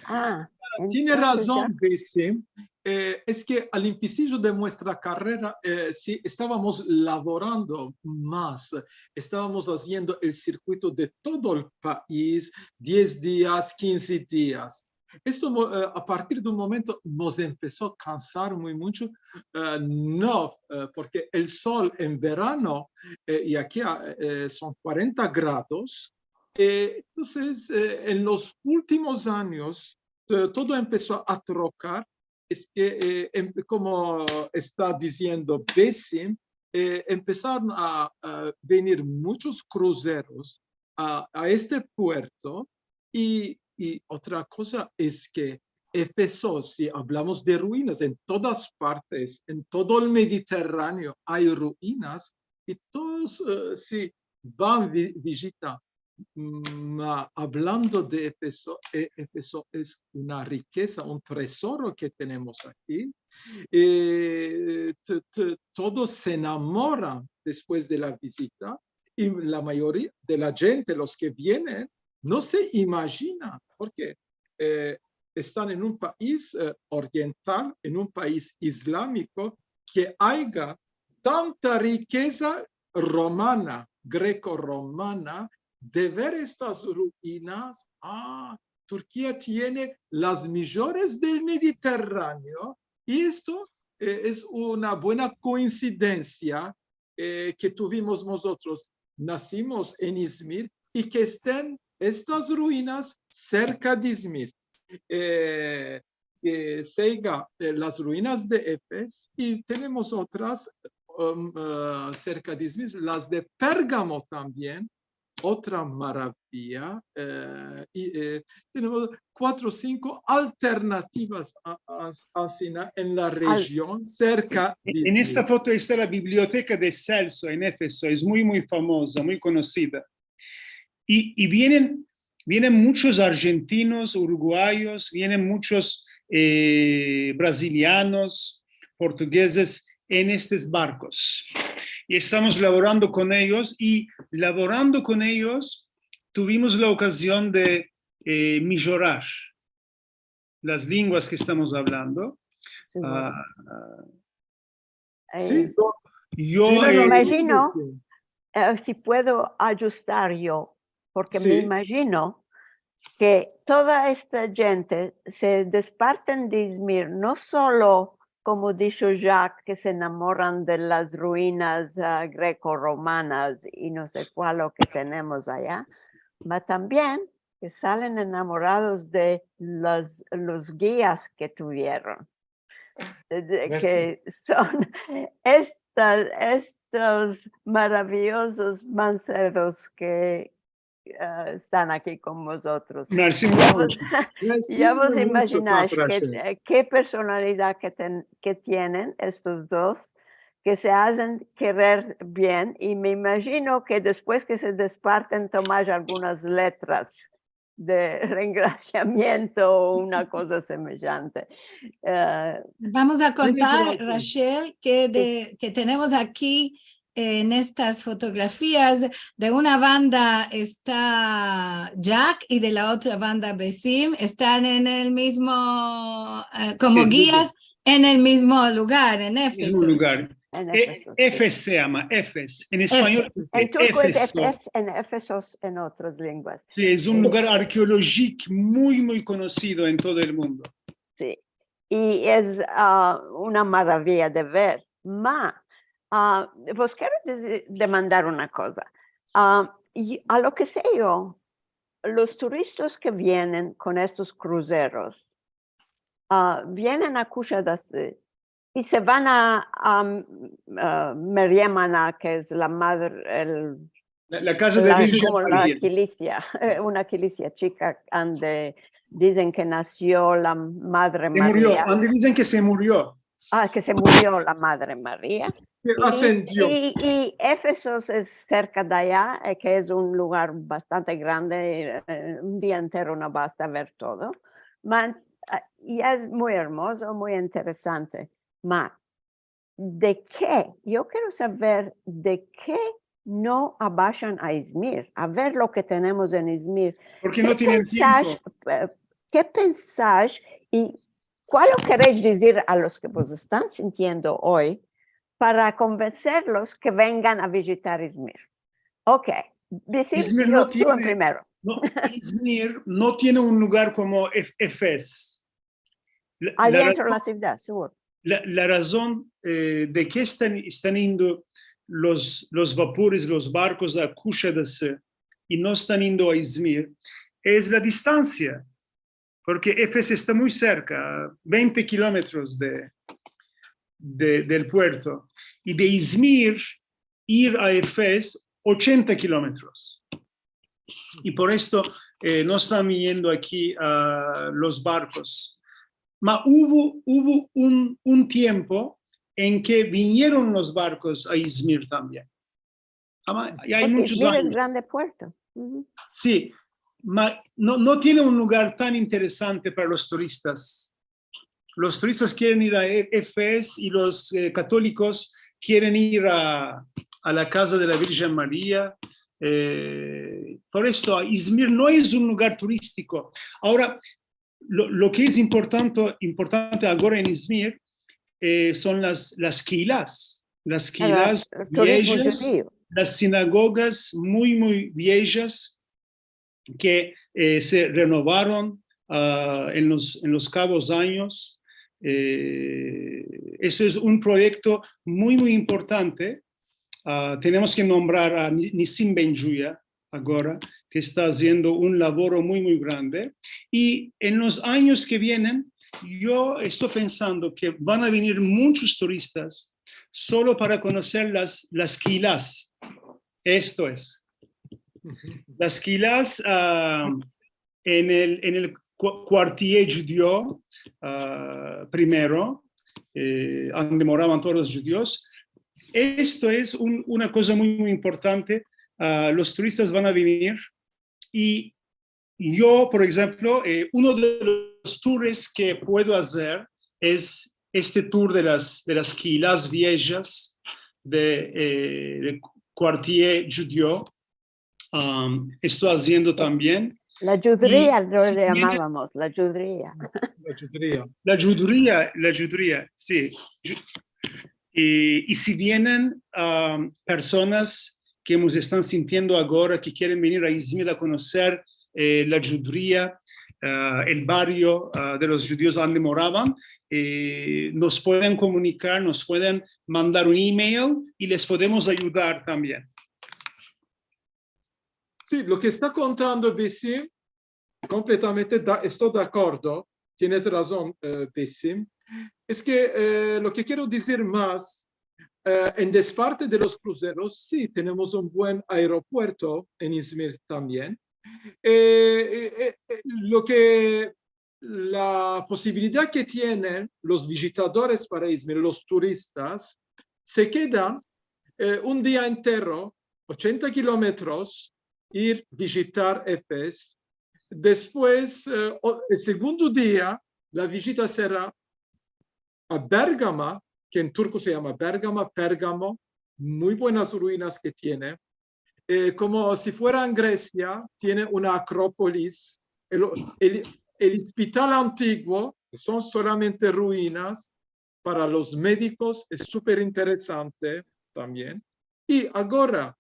Ah, tiene razon, Besim. Eh, es ke al empesijo de muestra karera, eh, si, estavamos lavorando mas, estavamos aziendo el sirkuito de todo el pais, diez dias, kinze dias. Esto mo-, eh, a partir de un momento mos empeso a kansar muy mucho, eh, no, eh, porke el sol en verano, eh, i aki, eh, son kuarenta grados, eh, entonses, eh, en los ultimos anyos, eh, todo empeso a trokar, es ke, eh, em-, komo esta diziendo Besim, eh, empesaron a, a venir muchos kruzeros a, a este puerto i, i otra koza es ke Efeso, si avlamos de ruinas, en todas partes, en todo el Mediterraneo ay ruinas i todos, eh, si van vi-, vizita. mm, avlando de Efeso, e, Efeso es una rikeza, un tresoro ke tenemos aki. E, t-, t-, todos se enamoran despues de la vizita i la mayoria de la djente, los ke vienen, no se imajinan, porke, e, estan en un pais, e, oriental, en un pais islamiko, ke aya tanta rikeza romana, greko-romana, de ver estas ruinas, a, Turkia tiene las mijores del Mediterraneo, i esto, e, es una buena koinsidensia, e, ke tuvimos mozotros, nasimos en Izmir, i ke esten estas ruinas serka de Izmir. E, e, sega, e, las ruinas de Efes, i tenemos otras, um, e, serka de Izmir, las de Pergamo tambien, otra maravia, e, i, e, tenemos kuatro o sinko alternativas a, a, asina en la rejion serka de Izmir. En esta foto esta la biblioteka de Celso en Efeso, es muy, muy famoza, muy konosida. I, i vienen, vienen muchos arjentinos, uruguayos, vienen muchos, e, brazilianos, portugezes en estos barkos. I estamos lavorando kon eyos, i lavorando kon eyos tuvimos la okazion de, e, mijorar las lenguas ke estamos avlando. Seguro. A, a, si, e, yo, yo, me, e, imajino, e, si puedo adjustar yo, porke me, si, imajino ke toda esta djente se desparten de Izmir, no solo, komo disho Jacques, ke se enamoran de las ruinas, a, greko-romanas i no se kualo ke tenemos aya, ma tambien ke salen enamorados de las, los gias ke tuvieron, de, de, ke son estas, estos maraviyozos manseros ke, a, estan aki kon mozotros. Mersi muncho. Ya vos, ya vos imajinash ke, ke personalidad ke ten-, ke tienen estos dos, ke se azen kerer bien, i me imajino ke despues ke se desparten tomash algunas letras de rengrasiamiento o una koza semejante. E, vamos a kontar, Rachel, ke de, ke tenemos aki, e, en estas fotografias, de una banda esta Jack i de la otra banda Besim, estan en el mizmo, e, komo gias en el mizmo lugar, en Efeso. Mizmo lugar. En Efeso, si. Efes se yama, Efes. En espanyol es Efeso. En turko es Efes, en Efesos, en otras lenguas. Si, es un lugar arkeolojik muy, muy konosido en todo el mundo. Si. I es, a, una maraviya de ver. Ma, a, vos kero dezi-, demandar una koza. A, i, a lo ke se yo, los turistas ke vienen kon estos kruzeros, a, vienen a Kuşadası i se van a, a, a, Meryem Ana, ke es la madre, el, la, la kaza de la, virgen, komo la kilisia, e, una kilisia chika, ande dizen ke nasio la Madre Maria. Se murio, ande dizen ke se murio. A, ke se murio la Madre Maria. I, i Efesos es serka de aya, e, ke es un lugar bastante grande, e, un dia entero no basta ver todo. Ma, a, i es muy ermozo, muy interesante. Ma, de ke? Yo kero saver de ke no abashan a Izmir, a ver lo ke tenemos en Izmir. Porke no tienen tiempo. Ke pensash, e, ke pensash i kualo keresh dizir a los ke vos estan sintiendo oy para konvenserlos ke vengan a vijitar Izmir? Okey, Besim, Izmir no tiene, tu primero. No, Izmir no tiene un lugar komo Ef-, Efes. La, la razon, la sivdad, siguro. La, la razon, e, de ke estan, estan indo los, los vapores, los barkos a Kuşadası i no estan indo a Izmir es la distansia, porke Efes esta muy serka, vente kilometros de, de, del puerto, i de Izmir ir a Efes ochenta kilometros. I por esto, e, no estan viniendo aki, a, los barkos. Ma uvo, uvo un, un tiempo en ke vinieron los barkos a Izmir tambien. Ama ya ay muchos anyos. Porque Izmir es grande puerto. Si, ma no, no tiene un lugar tan interesante para los turistas. Los turistas kieren ir a E-, Efes i los, e, katolikos kieren ir a, a la kaza de la Virjen Maria. E, por esto, Izmir no es un lugar turistiko. Agora, lo, lo ke es importante, importante agora en Izmir, e, son las, las keilas, las keilas viejas, las sinagogas muy, muy viejas ke, e, se renovaron, a, en los, en los kavos anyos. E, eso es un proyekto muy, muy importante. A, tenemos ke nombrar a Ni-, Nisim Ben Djuya, agora, ke esta aziendo un lavoro muy, muy grande. I en los anyos ke vienen, yo esto pensando ke van a venir muchos turistas solo para konoser las, las keilas. Esto es. Las keilas, a, en el, en el kua-, kuartie djudio, a, primero, e, ande moravan todos los djudios. Esto es un, una koza muy, muy importante. A, los turistas van a venir i yo, por enshemplo, e, uno de los tours ke puedo azer es este tour de las, de las keilas viejas de, e, de kuartie djudio. Am, esto aziendo tambien. La djudria, lo yamavamos, la djudria. La djudria. La djudria, la djudria, si. Dju-, i, i si vienen, am, personas ke mos estan sintiendo agora, ke kieren venir a Izmir a konoser, e, la djudria, a, el bario, a, de los djudios ande moravan, e, mos pueden komunikar, mos pueden mandar un email i les podemos ayudar tambien. Si, lo ke esta kontando Besim, kompletamente da-, esto de akordo, tienes razon, e, Besim, es ke, e, lo ke kero dizir mas, e, en desparte de los kruzeros, si, tenemos un buen aeropuerto en Izmir tambien. E, e, e, e, lo ke la posibilidad ke tienen los vijitadores para Izmir, los turistas, se kedan, e, un dia entero, ochenta kilometros, ir vijitar Efes. Despues, e, o, el segundo dia, la vijita sera a Bergama, ke en turko se yama Bergama, Pérgamo, muy buenas ruinas ke tiene. E, komo si fuera en Gresia, tiene una akropolis, el, el, el ospital antiguo, ke son solamente ruinas, para los medikos es super interesante tambien. I agora,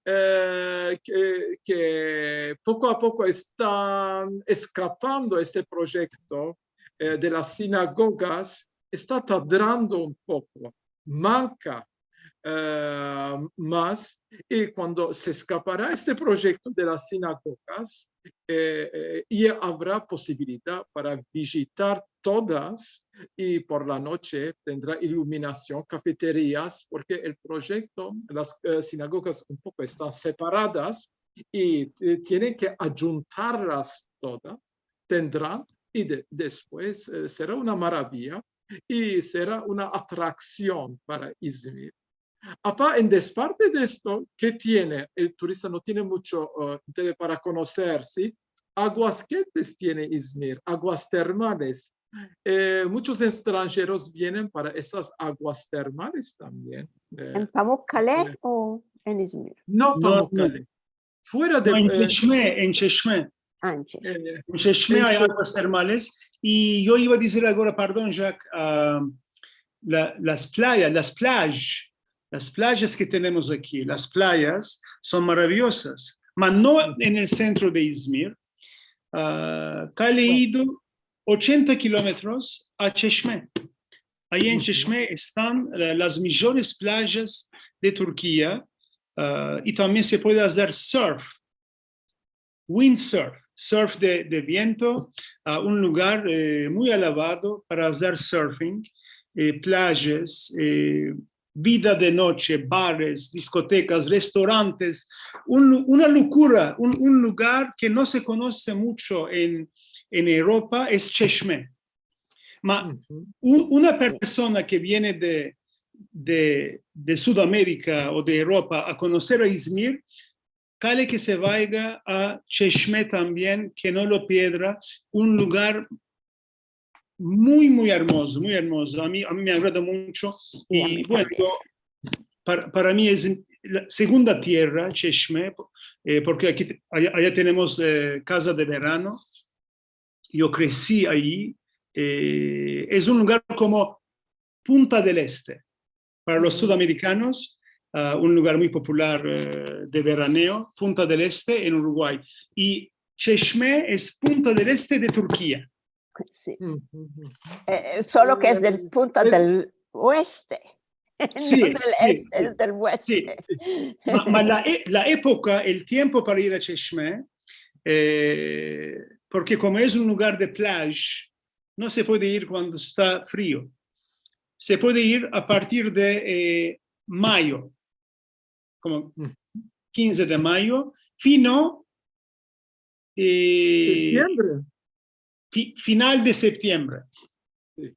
e, ke, ke poko a poko estan eskapando este proyekto, e, de las sinagogas, esta tadrando un poko, manka, e, mas, i kuando se eskapara este proyekto de las sinagogas, e, e, i avra posibilidad para vijitar todas, i por la noche tendra iluminasion, kafeterias, porke el proyekto, las, e, sinagogas un poko estan separadas, i, e, tienen ke adjuntarlas todas, tendran, i de-, despues, e, sera una maravia, i sera una atraksion para Izmir. Apa, en desparte de esto, ke tiene? El turista no tiene mucho, e, interes para konoser, si? Aguas kentes tiene Izmir, aguas termales. E, muchos estranjeros vienen para esas aguas termales tambien. E, en Pamukkale, e, o en Izmir? No, no, Pamukkale. Fuera de, no, en, e, Çeşme, en Çeşme. A, en Çeşme. E, en Çeşme ay aguas termales. I yo iva a dizir agora, pardon, Jack, a, la, las playas, las plaj-, las playas ke tenemos aki, las playas son maraviyozas, mas no en el sentro de Izmir. A, ke ay ido ochenta kilometros a Çeşme. Ayi en Çeşme estan, e, las mijores playas de Turkia, e, i tambien se puede azer surf, windsurf, surf de, de viento, a, un lugar, e, muy alavado para azer surfing, e, playas, e, vida de noche, bares, diskotekas, restorantes, un lu-, una lokura, un, un lugar ke no se konose mucho en, en Evropa es Çeşme. Ma, u-, una persona ke viene de, de, de Sudamerika o de Evropa a konoser a Izmir, kale ke se vayga a Çeşme tambien, ke no lo piedra, un lugar muy, muy ermozo, muy ermozo. A mi, a mi me agrada muncho. I, bueno, yo, para, para mi es la segunda tierra, Çeşme, eh, porke aki, aya, aya tenemos, eh, kaza de verano. Yo kresi ayi. Eh, es un lugar komo Punta del Este. Para los sudamerikanos, a, un lugar muy popular, eh, de veraneo, Punta del Este en Uruguay. I Çeşme es Punta del Este de Turkia. Si. Eh, solo ke es del Punta del Oeste. Si, no del este, es del oeste. Si. Ma, ma la e, la epoka, el tiempo para ir a Çeşme, eh, porke komo es un lugar de playa, no se puede ir kuando esta frio. Se puede ir a partir de, eh, mayo, komo kinze de mayo, fino, eh, fi, final de septiembre. Si.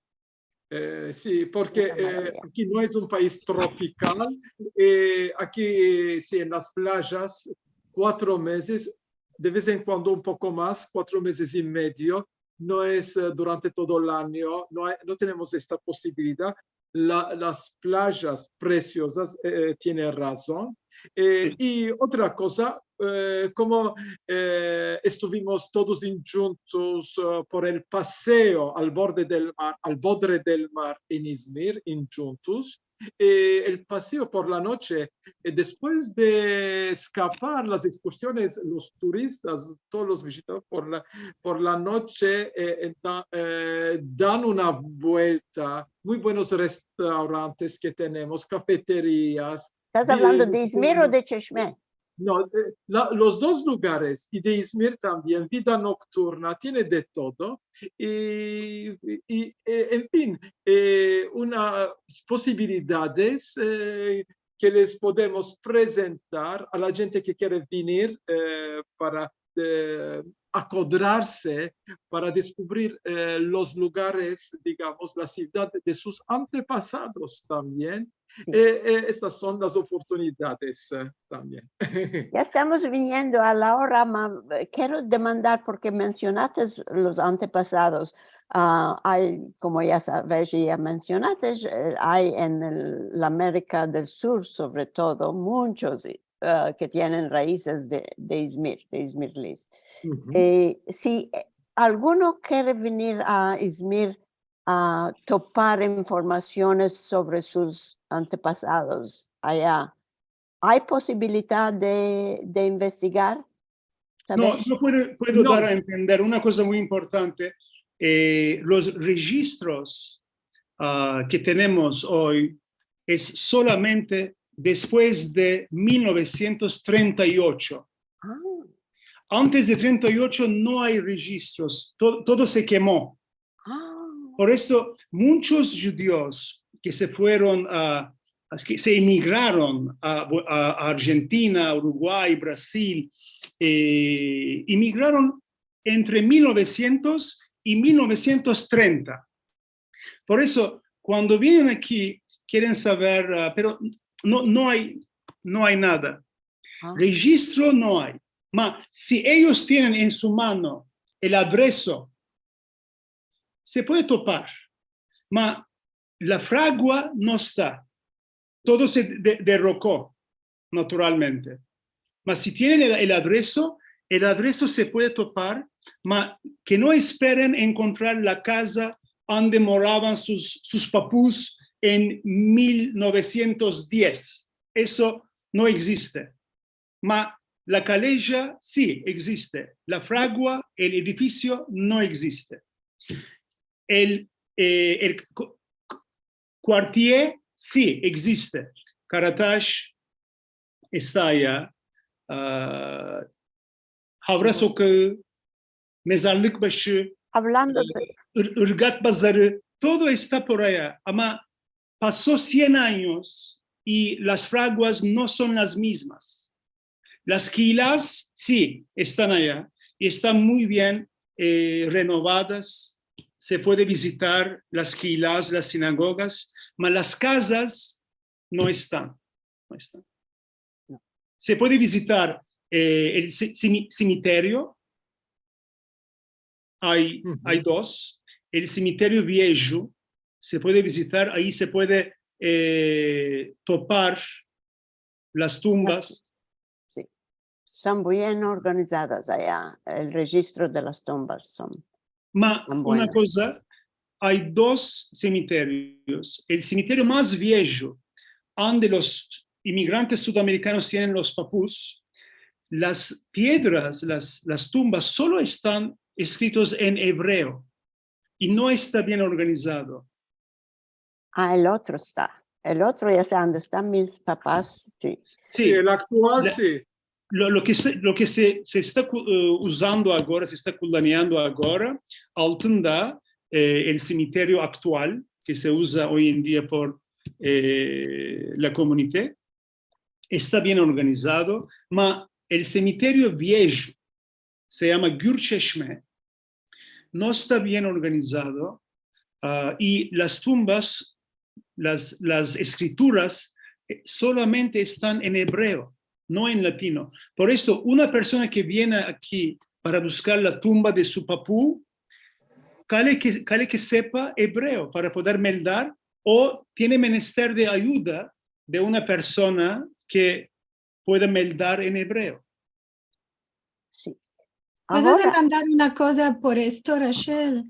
Eh, si, porke, eh, aki no es un pais tropikal. Eh, aki, si, en las playas, kuatro mezes, de vez en kuando un poko mas, kuatro mezes i medio, no es, eh, durante todo el anyo, no ay, no tenemos esta posibilidad. La, las playas presiozas, eh, tiene razon. Eh, i otra koza, eh, komo, eh, estuvimos todos indjuntos, eh, por el paseo al borde del mar, al bodre del mar en Izmir, indjuntos, eh, el paseo por la noche, eh, despues de eskapar las ekskursiones, los turistas, todos los vizitadores por la, por la noche, eh, enta, eh, dan una buelta. Muy buenos restaurantes ke tenemos, kafeterias. Estas avlando de Izmir o de Çeşme? No, eh, la, los dos lugares, i de Izmir tambien, vida nokturna, tiene de todo, i, i, eh, en fin, eh, unas posibilidades, eh, ke les podemos prezentar a la djente ke kere venir, eh, para, eh, akodrarse, para deskuvrir, eh, los lugares, digamos, la sivdad de sus antepasados tambien. Eh, eh, estas son las oportunidades, eh, tambien. Ya estamos viniendo a la ora, ma, eh, kero demandar, porke mensionates los antepasados. A, ay, komo ya saves, ya mensionates, eh, ay en el, la Amerika del Sur, sovre todo, munchos, eh, ke tienen raizes de, de Izmir, de izmirlis. Eh, si, eh, alguno kere venir a Izmir a topar informasiones sovre sus antepasados aya, ay posibilidad de, de investigar? No, yo puedo, puedo dar a entender una koza muy importante. Eh, los rejistros, a, ke tenemos oy es solamente despues de mil novesientos trenta i ocho. Antes de trenta i ocho no ay rejistros, to, todo se kemo. Por esto, munchos djudios ke se fueron a, a, ke se emigraron a, a, a Arjentina, Uruguay, Brazil, eh, emigraron entre mil novesientos i mil novesientos trenta. Por esto, kuando vienen aki, keren saver, a, pero no, no ay, no ay nada. Rejistro no ay. Ma, si eyos tienen en su mano el adreso, se puede topar. Ma, la fragua no esta. Todo se de, derroko, naturalmente. Ma, si tienen el, el adreso, el adreso se puede topar, ma ke no esperen enkontrar la kaza ande moravan sus, sus papus en mil novesientos diez. Eso no existe. Ma la kaleja si existe. La fragua, el edifisio no existe. El, eh, el ku, ku, kuartier si existe. Karataş esta aya, a, Havra sokağı, Mezarlık başı, ir, Irgat bazarı, todo esta por aya. Ama paso sien anyos i las fraguas no son las mizmas. Las kilas si estan aya i estan muy bien, eh, renovadas. Se puede vizitar las kilas, las sinagogas, Ma las kazas no estan, no estan. Se puede vizitar, eh, el se-, semi-, semiterio, ay, ay dos. El semiterio viejo se puede vizitar, ayi se puede, eh, topar las tumbas. Si. Son bien organizadas aya, el rejistro de las tumbas son. Ma una koza, ay dos semiterios. El semiterio mas viejo, ande los imigrantes sudamerikanos tienen los papus, las piedras, las, las tumbas, solo estan eskritos en ebreo i no esta bien organizado. Ah, el otro esta. El otro ya sea ande estan mis papas, si. Si, el aktual, si. Lo, lo ke se, lo ke se, se esta ku-, eh, uzando agora, se esta kulaneando agora, altında, eh, el semiterio aktual ke se uza oy en dia por, eh, la komunite, esta bien organizado, ma el semiterio viejo, se yama Gurcheşme, no esta bien organizado, ah, i las tumbas, las, las eskrituras, eh, solamente estan en ebreo, no en latino. Por esto, una persona ke viene aki para buskar la tumba de su papu, kale ke, kale ke sepa ebreo para poder meldar, o tiene menester de ayuda de una persona ke pueda meldar en ebreo. Si. Puedo demandar una koza por esto, Rachel?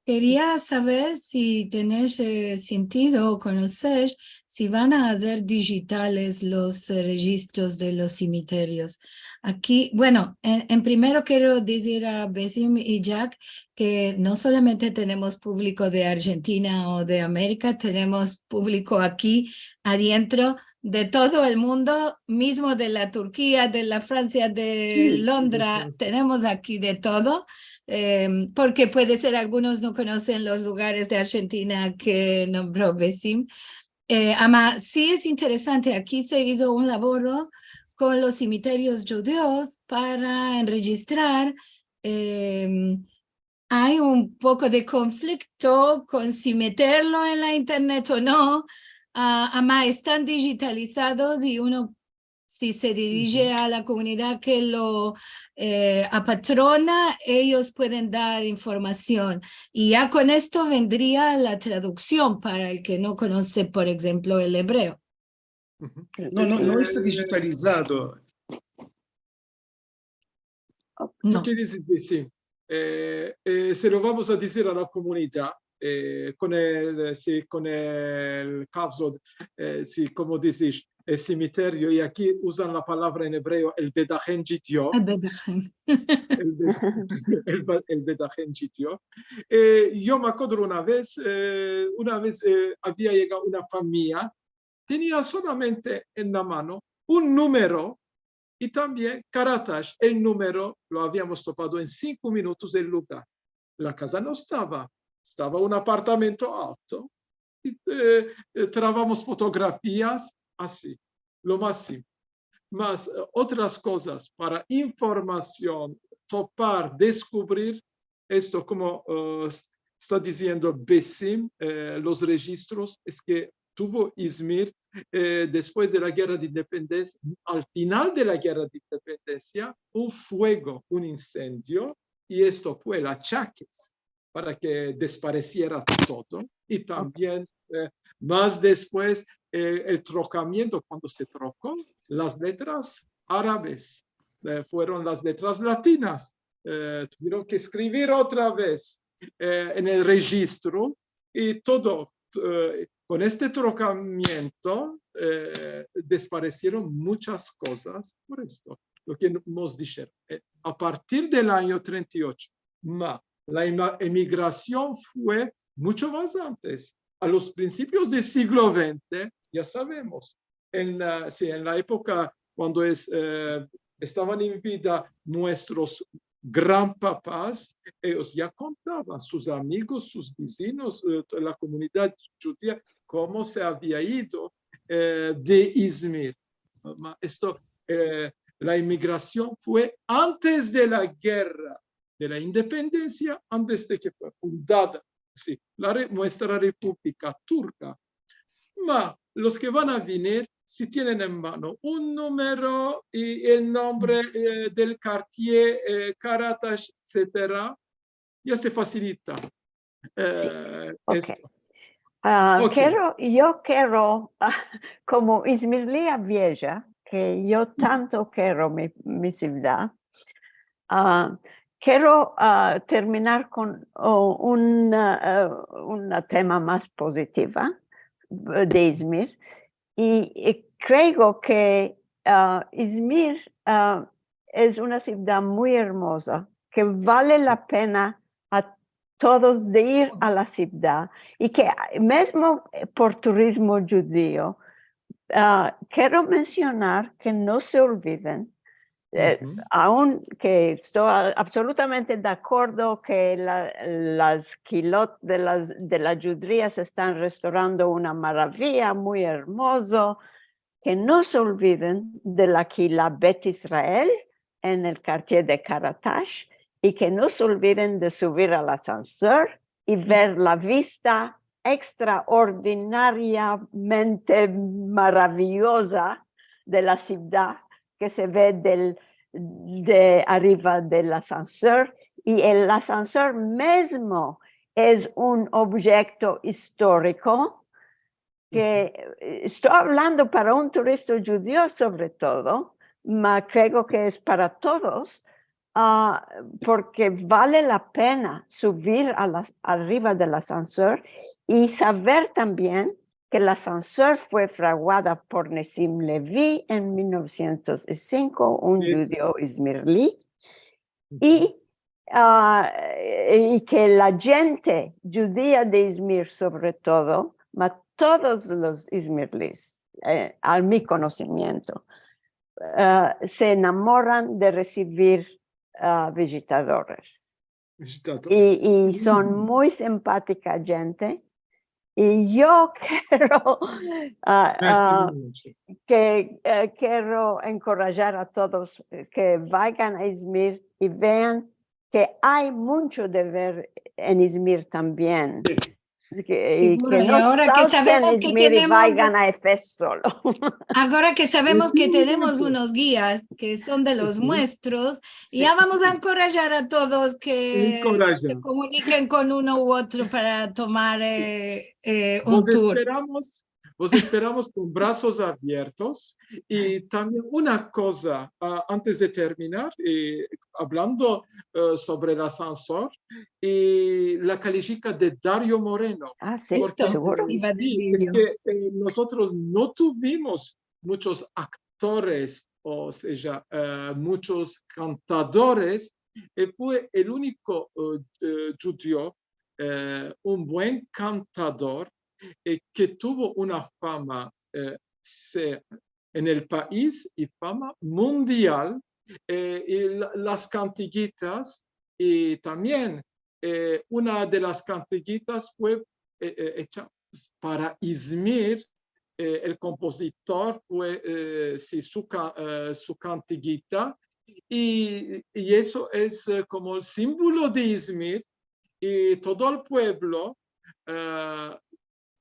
Keria saver si tenesh, eh, sentido o konosesh si van a azer dijitales los, eh, rejistros de los semiterios. Aki, bueno, en, en primero kero dizir a Besim i Jack ke no solamente tenemos publiko de Arjentina o de Amerika, tenemos publiko aki adientro de todo el mundo, mizmo de la Turkia, de la Fransia, de Londra, tenemos aki de todo, em, porke puede ser algunos no konosen los lugares de Arjentina ke nombro Besim. Eh, ama si es interesante, aki se izo un lavoro kon los semiterios djudios para enrejistrar, em, ay un poko de konflikto kon si meterlo en la internet o no, ah, ama estan dijitalizados i uno, si se dirije a la komunidad ke lo, eh, apatrona, eyos pueden dar informasion. I ya kon esto vendria la traduksión para el ke no konose, por enshemplo, el ebreo. No, no, no esta dijitalizado. Tu ke dizes, Besim? Eh, eh, se lo vamos a dizir a la komunidad, eh, kon el, si, kon el kavzo, eh, si, komo dizes, el semiterio, i aki uzan la palavra en ebreo, el bedahen djudio. El bedahen. El be-, el ba-, el bedahen djudio. Eh, yo me akodro una vez, eh, una vez, eh, avia yegado una famiya, tenia solamente en la mano un numero i tambien Karatash, el numero lo aviamos topado en sinko minutos del lugar. La kaza no estava, estava un apartamento alto, i, eh, eh, trabamos fotografias, ansi, lo mas simple. Mas, eh, otras kozas para informasion, topar, deskuvrir, esto komo, eh, s-, esta diziendo Besim, eh, los rejistros, es ke tuvo Izmir, eh, despues de la gerra de independensia, al final de la gerra de independensia, un fuego, un insendio, i esto fue el achake para ke desparesiera todo, i tambien, eh, mas despues, eh, el trokamiento, kuando se troko, las letras arabes, eh, fueron las letras latinas, eh, tuvieron ke eskrivir otra vez, eh, en el rejistro, i todo, eh, kon este trokamiento, eh, desparesieron munchas kozas por esto, lo ke mos disheron. Eh, a partir del anyo trenta i ocho, ma, la ema-, emigrasion fue muncho mas antes. A los prinsipios del siglo vente, ya savemos, en la, si, en la epoka kuando es, eh, estavan en vida muestros granpapas, eyos ya kontavan sus amigos, sus vizinos, eh, la komunidad djudia, komo se avia ido, eh, de Izmir. Ma, esto, eh, la emigrasion fue antes de la gerra de la independensia, antes de ke fue fundada, si, la re-, muestra republika turka, Ama los ke van a venir, si tienen en mano un numero i el nombre, e, del kartier, e, Karatash, etsetera, ya se fasilita, e, esto. A, kero, yo kero, komo izmirlija vieja, ke yo tanto kero mi, mi sivdad, a, kero, a, terminar kon, o, un, a, un tema mas pozitiva, e, de Izmir, i, i kreo ke, a, Izmir, a, es una sivdad muy ermoza, ke vale la pena a todos de ir a la sivdad, i ke mezmo, e, por turizmo djudio, a, kero mensionar ke no se olviden, e, aun ke esto a-, absolutamente de akordo ke la, las kilot de las, de la djudria se estan restorando una maravia, muy ermozo, ke no se olviden de la kila Bet Israel en el kartier de Karatash i ke no se olviden de suvir al asansor i ver la vista ekstraordinariamente maraviyoza de la sivdad ke se ve del, de ariva del asansor, i el asansor mezmo es un objekto istoriko, ke, e, esto avlando para un turista djudio sovre todo, ma kreo ke es para todos, a, porke vale la pena suvir a las, ariva del asansor i saver tambien ke el asansor fue fraguada por Nessim Levy en mil novesientos i sinko, un djudio izmirli, i, a, i ke la djente djudia de Izmir, sovre todo, ma todos los izmirlis, e, a mi konosimiento, e, se enamoran de resivir, a, vijitadores. Vijitadores. I, i son muy simpatika djente. I yo kero, a, a, ke, e, kero enkorajar a todos, e, ke vaygan a Izmir i vean ke ay muncho de ver en Izmir tambien. Si. Ke, i ke no salten Izmir i vaygan a Efes solo. Agora ke savemos ke tenemos unos gias ke son de los muestros, i ya vamos a enkorajar a todos ke se komuniken kon uno u otro para tomar, e, e, un tur. Vos esperamos, vos esperamos kon brazos aviertos. I tambien una koza, a, antes de terminar, e, avlando, e, sovre el asansor, i la kalejika de Dario Moreno. A, si, porke, seguro. Si, es ke, e, mozotros no tuvimos munchos aktores, o sea, e, munchos kantadores, i fue el uniko, e, e, djudio, e, un buen kantador, e, ke tuvo una fama, e, se-, en el pais i fama mundial, e, i la-, las kantigitas, i tambien, e, una de las kantigitas fue, e, e, echa para Izmir, e, el kompozitor fue, e, si, su ka-, e, su kantigita, i, i eso es, e, komo el simbolo de Izmir, i todo el puevlo, e,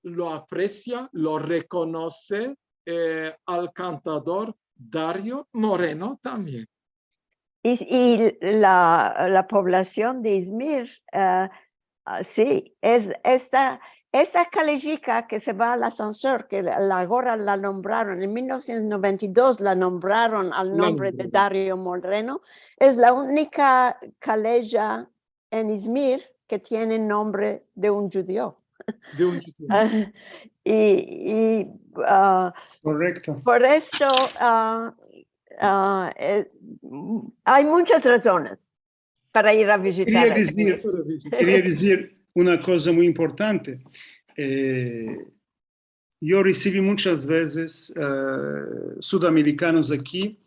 lo apresia, lo rekonose, e, al kantador Dario Moreno tambien. I, i la, la povlasion de Izmir, e, a, si, es esta, esta kalejika ke se va al asansor, ke la, la agora la nombraron, en mil novesientos noventa i dos la nombraron al nombre de Dario Moreno, es la unika kaleja en Izmir ke tiene nombre de un djudio. De un djudio. A, i, i, a, korekto. Por esto, a, a, e, ay munchas razones para ir a vijitar. Keria dizir, keria dizir una koza muy importante. E, Yo resivi munchas vezes, e, sudamerikanos aki,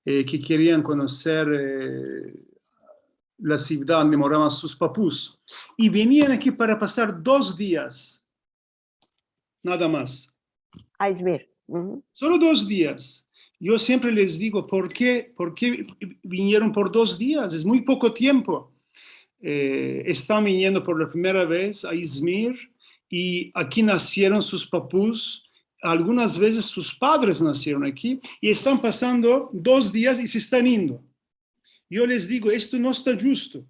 e, ke kerian konoser, e, la sivdad ande moravan sus papus. I venian aki para pasar dos dias, nada mas. A Izmir. Solo dos dias. Yo siempre les digo, "Por ke, por ke vinieron por dos dias? Es muy poko tiempo." E, estan viniendo por la primera vez a Izmir i aki nasieron sus papus, algunas vezes sus padres nasieron aki i estan pasando dos dias i se estan indo. Yo les digo, esto no esta djusto.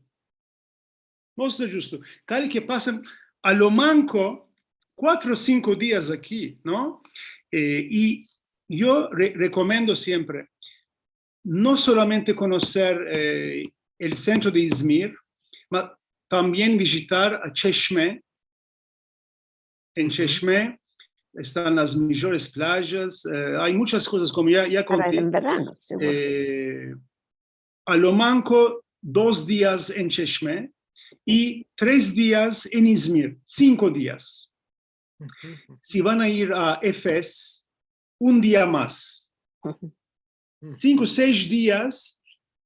No esta djusto. Kale ke pasen a lo manko kuatro o sinko dias aki, no? Eh, i yo re-, rekomendo siempre no solamente konoser, eh, el sentro de Izmir, ma tambien vijitar a Cheşme. En Cheşme estan las mijores plajas, eh, ay muchas kozas, komo ya, ya konti. En verano, seguro. Eh, a lo manko dos dias en Cheşme i tres dias en Izmir, sinko dias. Si van a ir a Efes, un dia mas. Sinko, sesh dias,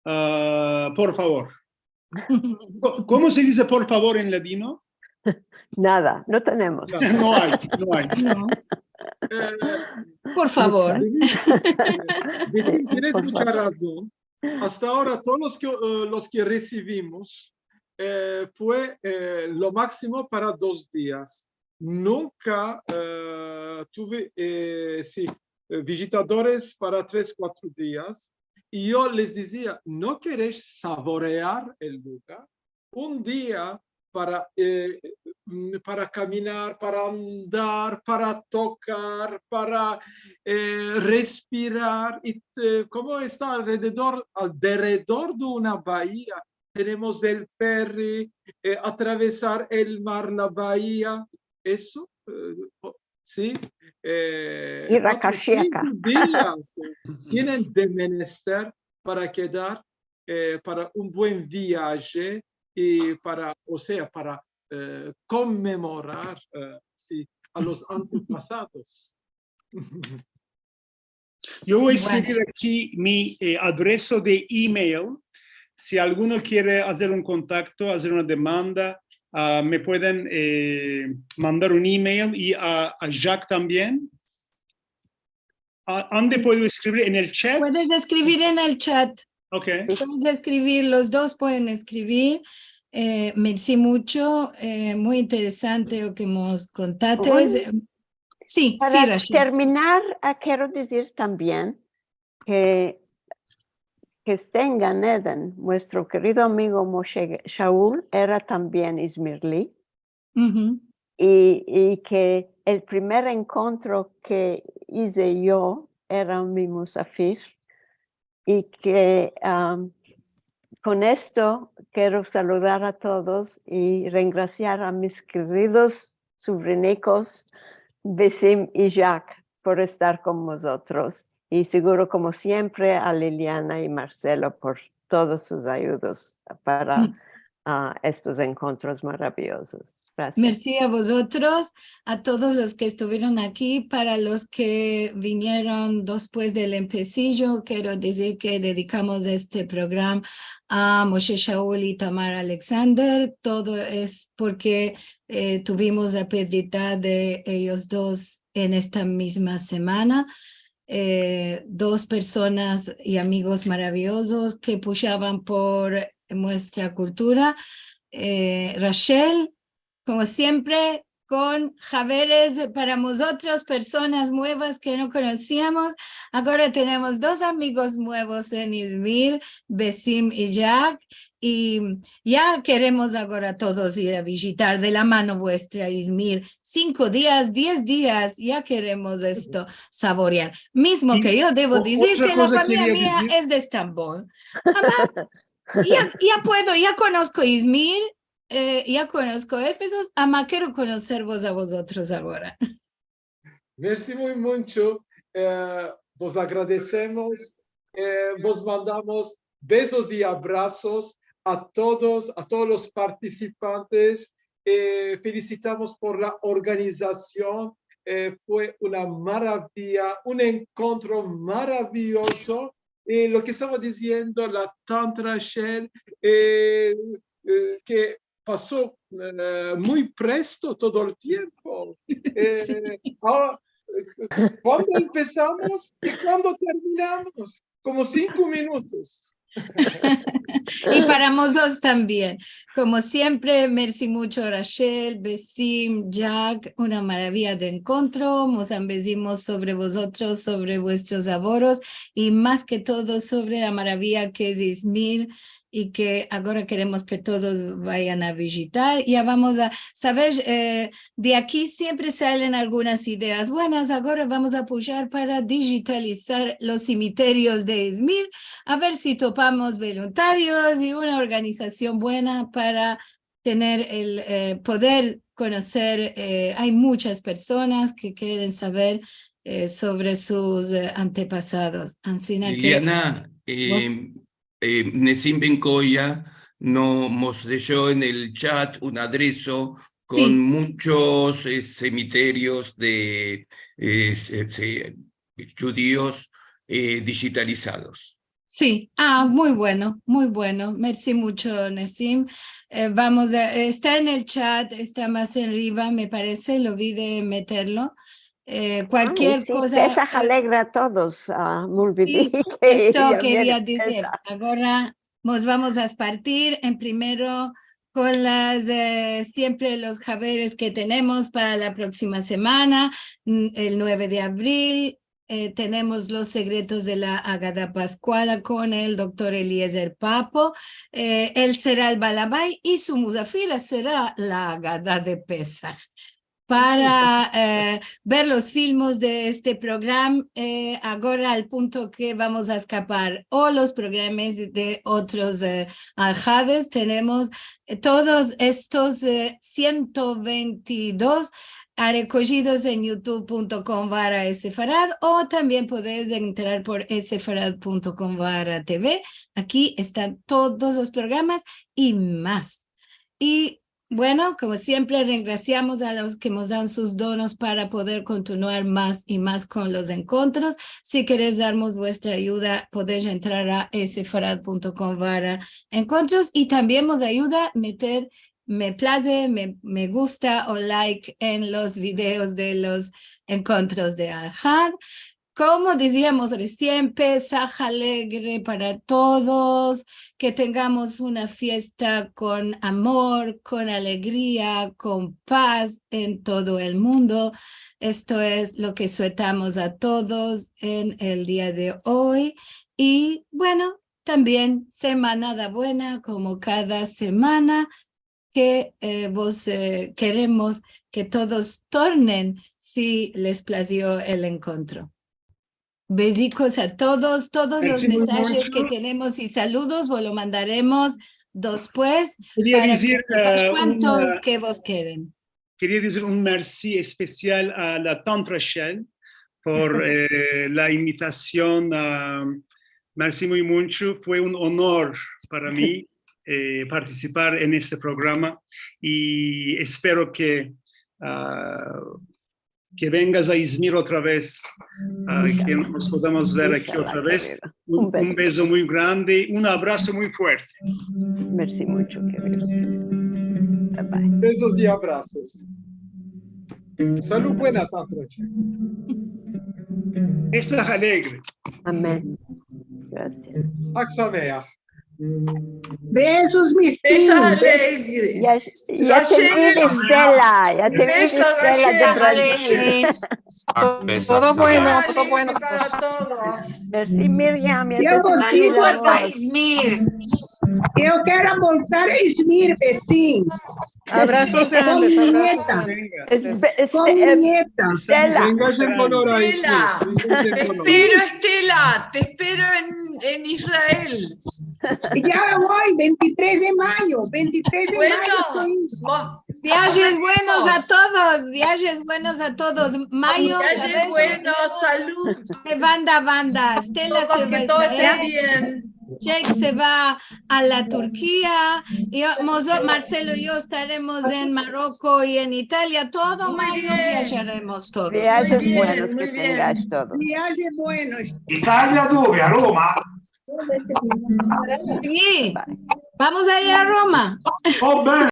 ah, por favor. Ko-, komo se dize por favor en ladino? Nada, no tenemos. No, no ay, no ay. No. Eh, por favor. Besim, eh, besim, tienes mucha razon. Asta agora, todos los ke, eh, los ke resivimos, eh, fue, eh, lo maksimo para dos dias. Nunka, eh, tuve, eh, si, eh, vijitadores para tres, kuatro dias. I yo les dizia, no keresh savorear el lugar? Un dia para, eh, mm, para kaminar, para andar, para tokar, para, eh, respirar, i, eh, komo esta alrededor, alrededor de una bahia, tenemos el ferri, eh, atravesar el mar, la bahia, eso, eh, o, si, eh, ir a kuatro, sinko dias, eh, tienen de menester para kedar, eh, para un buen viaje i para, o sea, para, eh, konmemorar, eh, si, a los antepasados. Yo vo a eskrivir aki mi, eh, adreso de email. Si alguno kere azer un kontakto, azer una demanda, ah, me pueden, eh, mandar un email i a, a Jacques tambien. A, ande puedo eskrivir? En el chat? Puedes eskrivir en el chat. Ok. Si. Puedes eskrivir, los dos pueden eskrivir. Eh, mersi mucho, eh, muy interesante lo ke mos kontates. Si, si, Rachel. Para terminar, ah, kero dizir tambien ke, ke este en Gan Eden, muestro kerido amigo Moshe Shaul era tambien izmirli, i, i ke el primer enkontro ke ize yo era mi musafir, i ke, am, kon esto kero saludar a todos i rengrasiar a mis keridos subrinikos Besim i Jacques por estar kon mozotros. I seguro, komo siempre, a Liliana i Marcelo por todos sus ayudos para, ah, estos enkontros maraviyozos. Gracias. Mersi a vozotros, a todos los ke estuvieron aki. Para los ke vinieron despues del empesijo, kero dizir ke dedikamos este programa a Moshe Shaul i Tamar Alexander. Todo es porke, eh, tuvimos la pedrita de eyos dos en esta mizma semana. Eh, dos personas i amigos maraviyozos ke pushavan por muestra kultura. Eh, Rachel, komo siempre, kon haberes para mozotros, personas muevas ke no konosiamos. Agora tenemos dos amigos muevos en Izmir, Besim i Jacques, i ya keremos agora todos ir a vijitar de la mano vuestra Izmir. Sinko dias, diez dias, ya keremos esto savorear. Mizmo ke yo devo dizir ke la famiya mia es de Estambol. Ama ya, ya puedo, ya konosko Izmir, eh, ya konosko Efesos, ama kero konoservos a vozotros agora. Mersi muy muncho, eh, vos agradesemos, eh, vos mandamos bezos i abrasos a todos, a todos los partisipantes, eh, felisitamos por la organizasion, eh, fue una maraviya, un enkontro maraviyozo, eh, lo ke estava diziendo la tante Rachel, eh, eh, ke paso, eh, muy presto todo el tiempo. Eh, agora, eh, kuando empesamos i kuando terminamos? Komo sinko minutos. I para mozotros tambien. Komo siempre, mersi muncho, Rachel, Besim, Jack, una maraviya de enkontro. Mos ambezimos sovre vozotros, sovre vuestros avoros i mas ke todo sovre la maraviya ke es Izmir i ke agora keremos ke todos vayan a vijitar. Ya vamos a saver, eh, de aki siempre salen algunas ideas buenas. Agora vamos a apoyar para dijitalizar los semiterios de Izmir, a ver si topamos voluntarios i una organizasion buena para tener el, eh, poder konoser, eh, ay munchas personas ke keren saver, eh, sovre sus, eh, antepasados. Ansina ke Liliana, vos eh, eh, Nesim Ben Koya no mos desho en el chat un adreso kon Si. munchos, eh, semiterios de, eh, se-, se-, djudios, eh, dijitalizados. Si. Ah, muy bueno, muy bueno. Mersi muncho, Nesim. Eh, vamos a, esta en el chat, esta mas enriva, me parese, lo vi de meterlo. Eh, Ah, kualkier si, koza, Pesah eh, alegre a todos. Ah, me olvidi si, ke esto ya viene keria dizer. Pesah. Agora mos vamos a espartir en primero kon las, eh, siempre los haberes ke tenemos para la proksima semana, mm, el nueve de avril, eh, tenemos Los sekretos de la Agada Paskuala kon el doktor Eliezer Papo. Eh, el sera el balabay i su muzafira sera la Agada de Pesah. Para, eh, ver los filmos de este programa, eh, agora al punto ke vamos a eskapar o los programas de otros, eh, alhades, tenemos, eh, todos estos, eh, siento ventidos rekojidos en youtube punto com barra sefarad, o tambien podes entrar por sefarad punto com barra TV. Aki estan todos los programas i mas. I bueno, komo siempre, rengrasiamos a los ke mos dan sus donos para poder kontinuar mas i mas kon los enkontros. Si keres darmos vuestra ayuda, podes entrar a sefarad punto com barra enkontros i tambien mos ayuda meter me plaze, me, me gusta o like en los videos de los enkontros de Alhad. Komo diziamos resien, Pesah alegre para todos, ke tengamos una fiesta kon amor, kon alegria, kon paz en todo el mundo. Esto es lo ke suetamos a todos en el dia de oy. I, bueno, tambien semanada buena, komo kada semana, ke, eh, vos, eh, keremos ke todos tornen si les plazio el enkontro. Bezikos a todos, todos los Mersi muy mensajes ke muncho. tenemos i saludos vos lo mandaremos despues Keria para ke dizir, sepash eh, kuantos una, ke vos keren. Keria dizir un mersi espesial a la Tant Rachel por, eh, la invitasion. Ah, mersi muy muncho. Fue un onor para mi, eh, partisipar en este programa i espero ke, ah, ke vengas a Izmir otra vez, ah, ke Inshallah. nos podamos ver aki Inshallah, otra vez. Kerido. Un, Un bezo. un bezo muy grande, un abraso muy fuerte. Mersi muncho, kerido. Bye bye. Bezos i abrazos. Salud buena, Tant Rachel. Pesah alegre. Amen. Grasias. Hag Sameach. Bezos, mis Pesah niños. alegre. Ya, ya te vi, Stella, ya te vi, Stella, de Brazil. Todo bueno, todo bueno. Para todos. Mersi, Miriam, ya te vi. Saludos a Izmir. Yo kero voltar a Izmir, Besim. Abrazos grandes, abrazos grandes. Kon mi nieta. Kon mi nieta. Stella. Venga, Stella, te espero, Stella, te espero en, en Israel. Ya me voy, veintitrés de mayo, veintitrés de mayo estoy. Viajes buenos a todos, viajes buenos a todos. Mayo, viajes buenos, salud. De banda a banda. Stella se va a Israel. Jack se va a la Turkia. Yo, Marcelo i yo estaremos en Marruecos i en Italia. Todo mayo viajaremos todos. Viajes buenos ke tengas todos. Viajes buenos. Italia dove? A Roma? Si, vamos a ir a Roma.